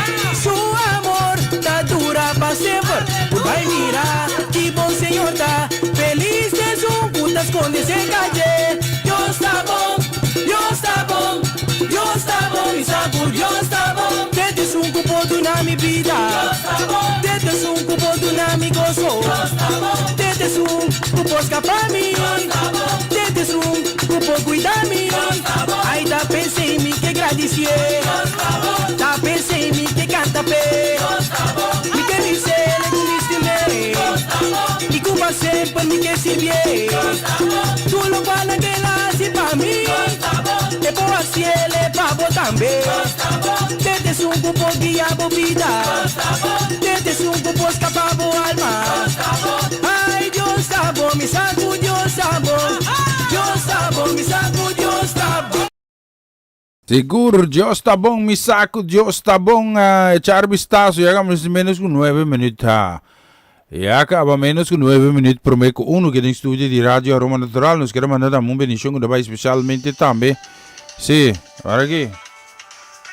Su amor ta dura pa semper. Por bai mira ki bon Señor ta. Felis t'esun ku ta skonde serka dje. Dios ta bon, Dios ta bon, Dios ta bon, mi sa ku Dios ta bon. Den t'esun ku por duna mi bida. Dios ta bon. Den t'esun ku por duna mi goso. Dios ta bon. Den t'esun ku por skapa mi. Dios ta bon. Den t'esun ku por kuida mi. Dios ta bon. Ai ta pens'e mi ke gradisié. Dios ta bon. Ta pens'e mi ke kanta p'e. Dios ta bon. Mi ke bis'é le ku mi stim'é. Dios ta bon. I ku pa semper mi ke sirbié. Dios ta bon. Tur lokual nan ke el a hasi pa mi. Dios ta bon. E por hasié le pa bo tambe. Dios ta bon. Den t'esun ku por guia bo bida. Dios ta bon. Den t'esun ku por skapa bo alma. Dios ta bon. Ai Dios ta bon, mi sa ku Dios ta bon. Dios ta bon, mi sa ku Dios ta bon. Sigur, Dios ta bon, mi sa ku Dios ta bon. Echar bistaso, ya kaba menos ku nuebe minuut. Ha. Ya kaba menos ku nuebe minuut prome ku uno ke den studio di Radio Aroma Natural. Nos kere manda tambe un bendicion ku ta bai specialmente tambe. Sí, ora aki.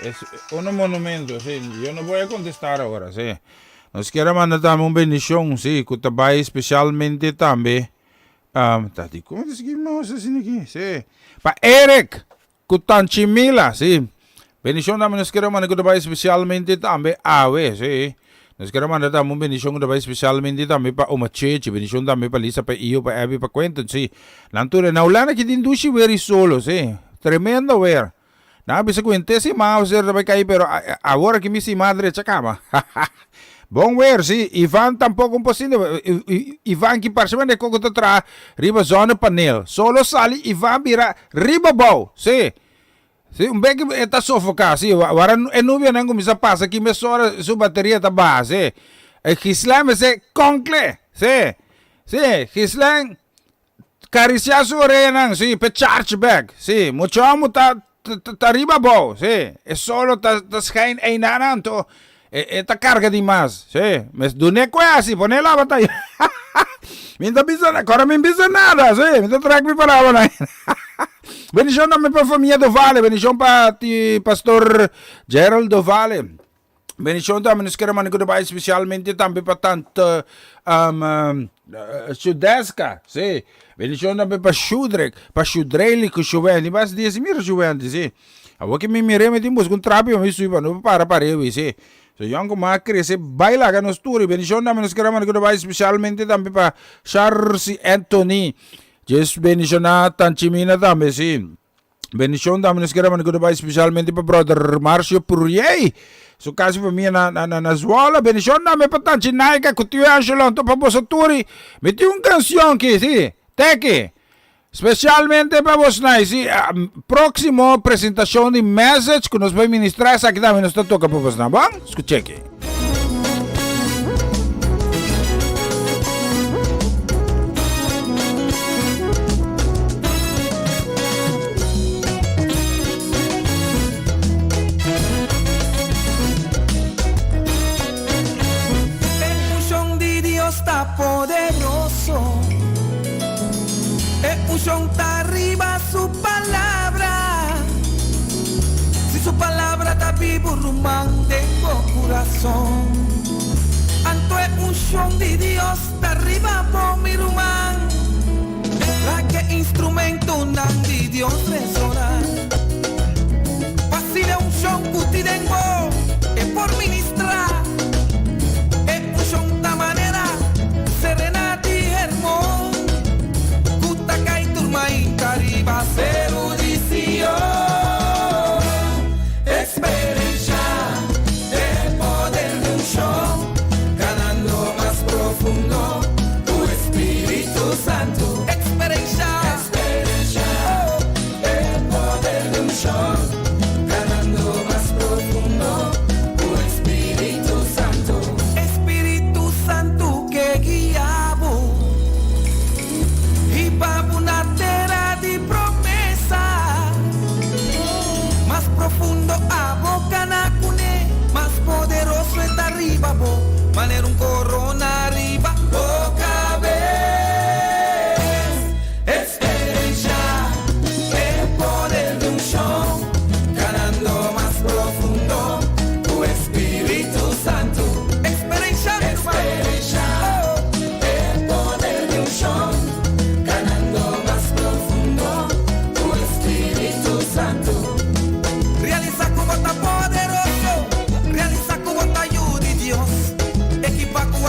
Es un monumento, sí. Yo no voy a contestar ahora, sí. Nos kere manda tambe un bendicion, sí, ku ta bai specialmente tambe. Um, ta di kon ta sigui nos asina aki? Sí. Pa Eric. Ku Tanchi Mila, sí. Bendishon tambe nos kere manda ku ta bai spesialmente tambe awe, sí. Nos kere manda tambe un bendishon ku ta bai spesialmente tambe pa Oma Chechi, bendishon tambe pa Lisa, pa Iyo, pa Abby, pa Quentin, sí. Nan tur e na Hulanda ki tin dushi wer i solo, sí. Tremendo wer. Nan a bisa ku henter siman awaser ta bai kai pero awor aki mi siman a drecha kaba. Bon wer, sí. Ivan tampoko un por sinti. Ivan ki parse manera koko ta traha riba zonnepaneel. Solo sali Ivan bira riba bou, sí. Sí, un bek e ta sofoká, sí. Wara e nubianan kuminsá pasa aki mesora su bateria ta baha, sí. E Ghislain mester konkle, sí. Sí, Ghislain karisiá su oreanan, sí, p'e charge bek, sí. Mucha homu ta ta riba abou, sí. E solo ta ta schijn einan anto e ta karga di mas, sí. Mes dun'é kue asi, pon'é laba ta Mi no ta bisa, kòrda mi no bisa nada, sí. Mi ta trèk mi palabranan. Bendishon tambe pa famia Dovale, bendishon pa ti pastor Gerald Dovale. Bendishon tambe nos kere manda goodbye especialmente tambe pa tante um, Shudeska, sí. Bendishon tambe pa Shudrek, pa Shudreli ku Shuwendi. Bas dia si mira Shuwendi, sí. Awor ke mi mire mi tin busca un trapi pa mi subi pa no para parewi, sí. So yon ku mas krese bai laga nos tur. Bendishon tambe nos kere manda goodbye especialmente tambe pa Charles Anthony. Djes bendishoná Tanchimina tambe, sí. Bendishon tambe nos kere manda goodbye spesialmente pa brother Marcio Puriey. Su kas i famia na, na, na, na Zwolle. Bendishon tambe pa Tanchi Naika ku tio Angelo anto pa boso turi. Mi tin un kansion ki, sí. Teki. Spesialmente pa bosnan, sí. Próksimo presentashon di message ku nos bai ministrá esaki tambe nos ta toka pa bosnan. Bon? Skuch'é ki. E unshon di Dios ta poderoso. E unshon ta riba su palabra. Si su palabra ta bibu ruman den bo kurason, anto e unshon di Dios ta riba bo, mi ruman. Laga e instrumentonan di Dios resoná, pa asina e unshon ku tin den bo e por ministrá. E unshon ta manera serenata di Hermon, ku ta kai tur mainta riba seru di Sion. Eksperenshá e poder di unshon, kanando mas profundo ku e Spiritu Santu. Eksperenshá e poder di unshon, kanando mas profundo ku e Spiritu Santu. E Spiritu Santu ke guia bo hiba bo na tera di promesa. Mas profundo abo kana kuné, mas poderoso e ta riba bo, manera un korona riba bo kabes. Eksperenshá e poder di unshon, kanando mas profundo ku e Spiritu Santu. Eksperenshá, eksperenshá e poder di unshon, kanando mas profundo ku e Spiritu Santu. Realisá ku bo ta poderoso, realisá ku bo ta yu di Dios. Ekipá ku.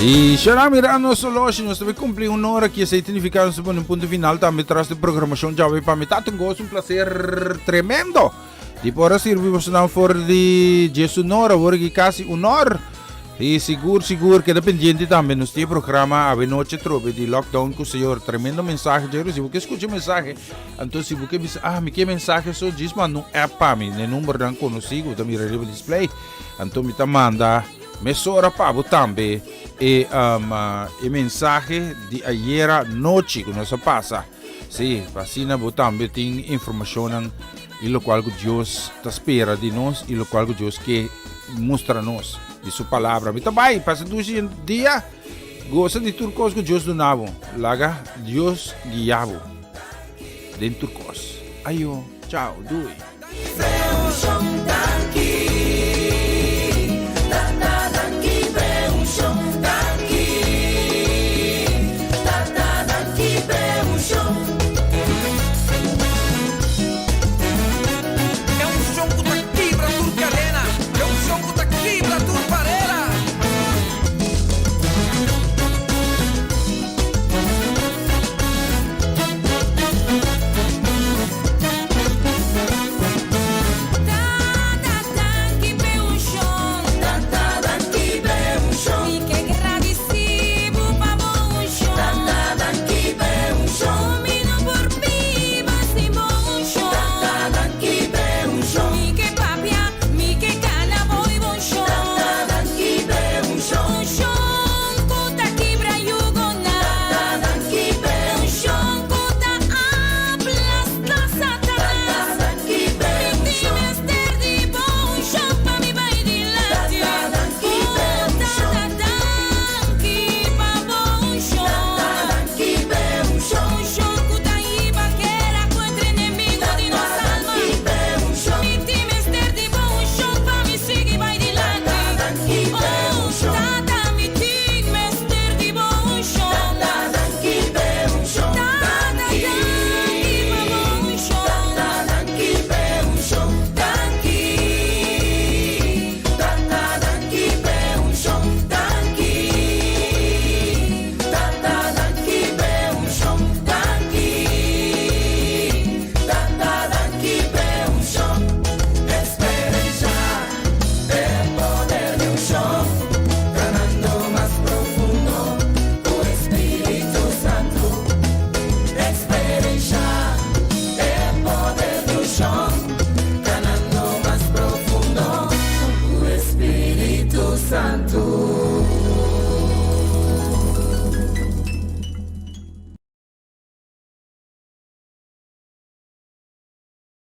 I xerá mira nos oloshi, nos ta cumpli un hora ki esei significa nos ta pone un punto final tambe tras di programacion djawe pa mi. Ta un gozo, un placer tremendo di por a sirbi bosonan for di djes un hora, awor aki casi un hor. I sigur sigur keda pendiente tambe nos tin e programa awe noche trobe di lockdown ku Señor. Tremendo mensahe dje. Si bo ke skucha mensahe, anto si bo ke bisa ah mi ke mensahe so djis manda un app pa mi na e numbernan konosí ku bo ta mira riba display. Anto mi ta manda mesora pa bo tambe e um, e mensahe di ayera nochi ku nos a pasa. Sí, pa asina bo tambe tin informashonnan i lokual ku Dios ta spera di nos i lokual ku Dios ke mustra nos di su palabra. Mi ta bai, pasa dushi dia, gosa di tur kos ku Dios duna bo. Laga Dios guia bo den tur kos. Ayo, chao, doei.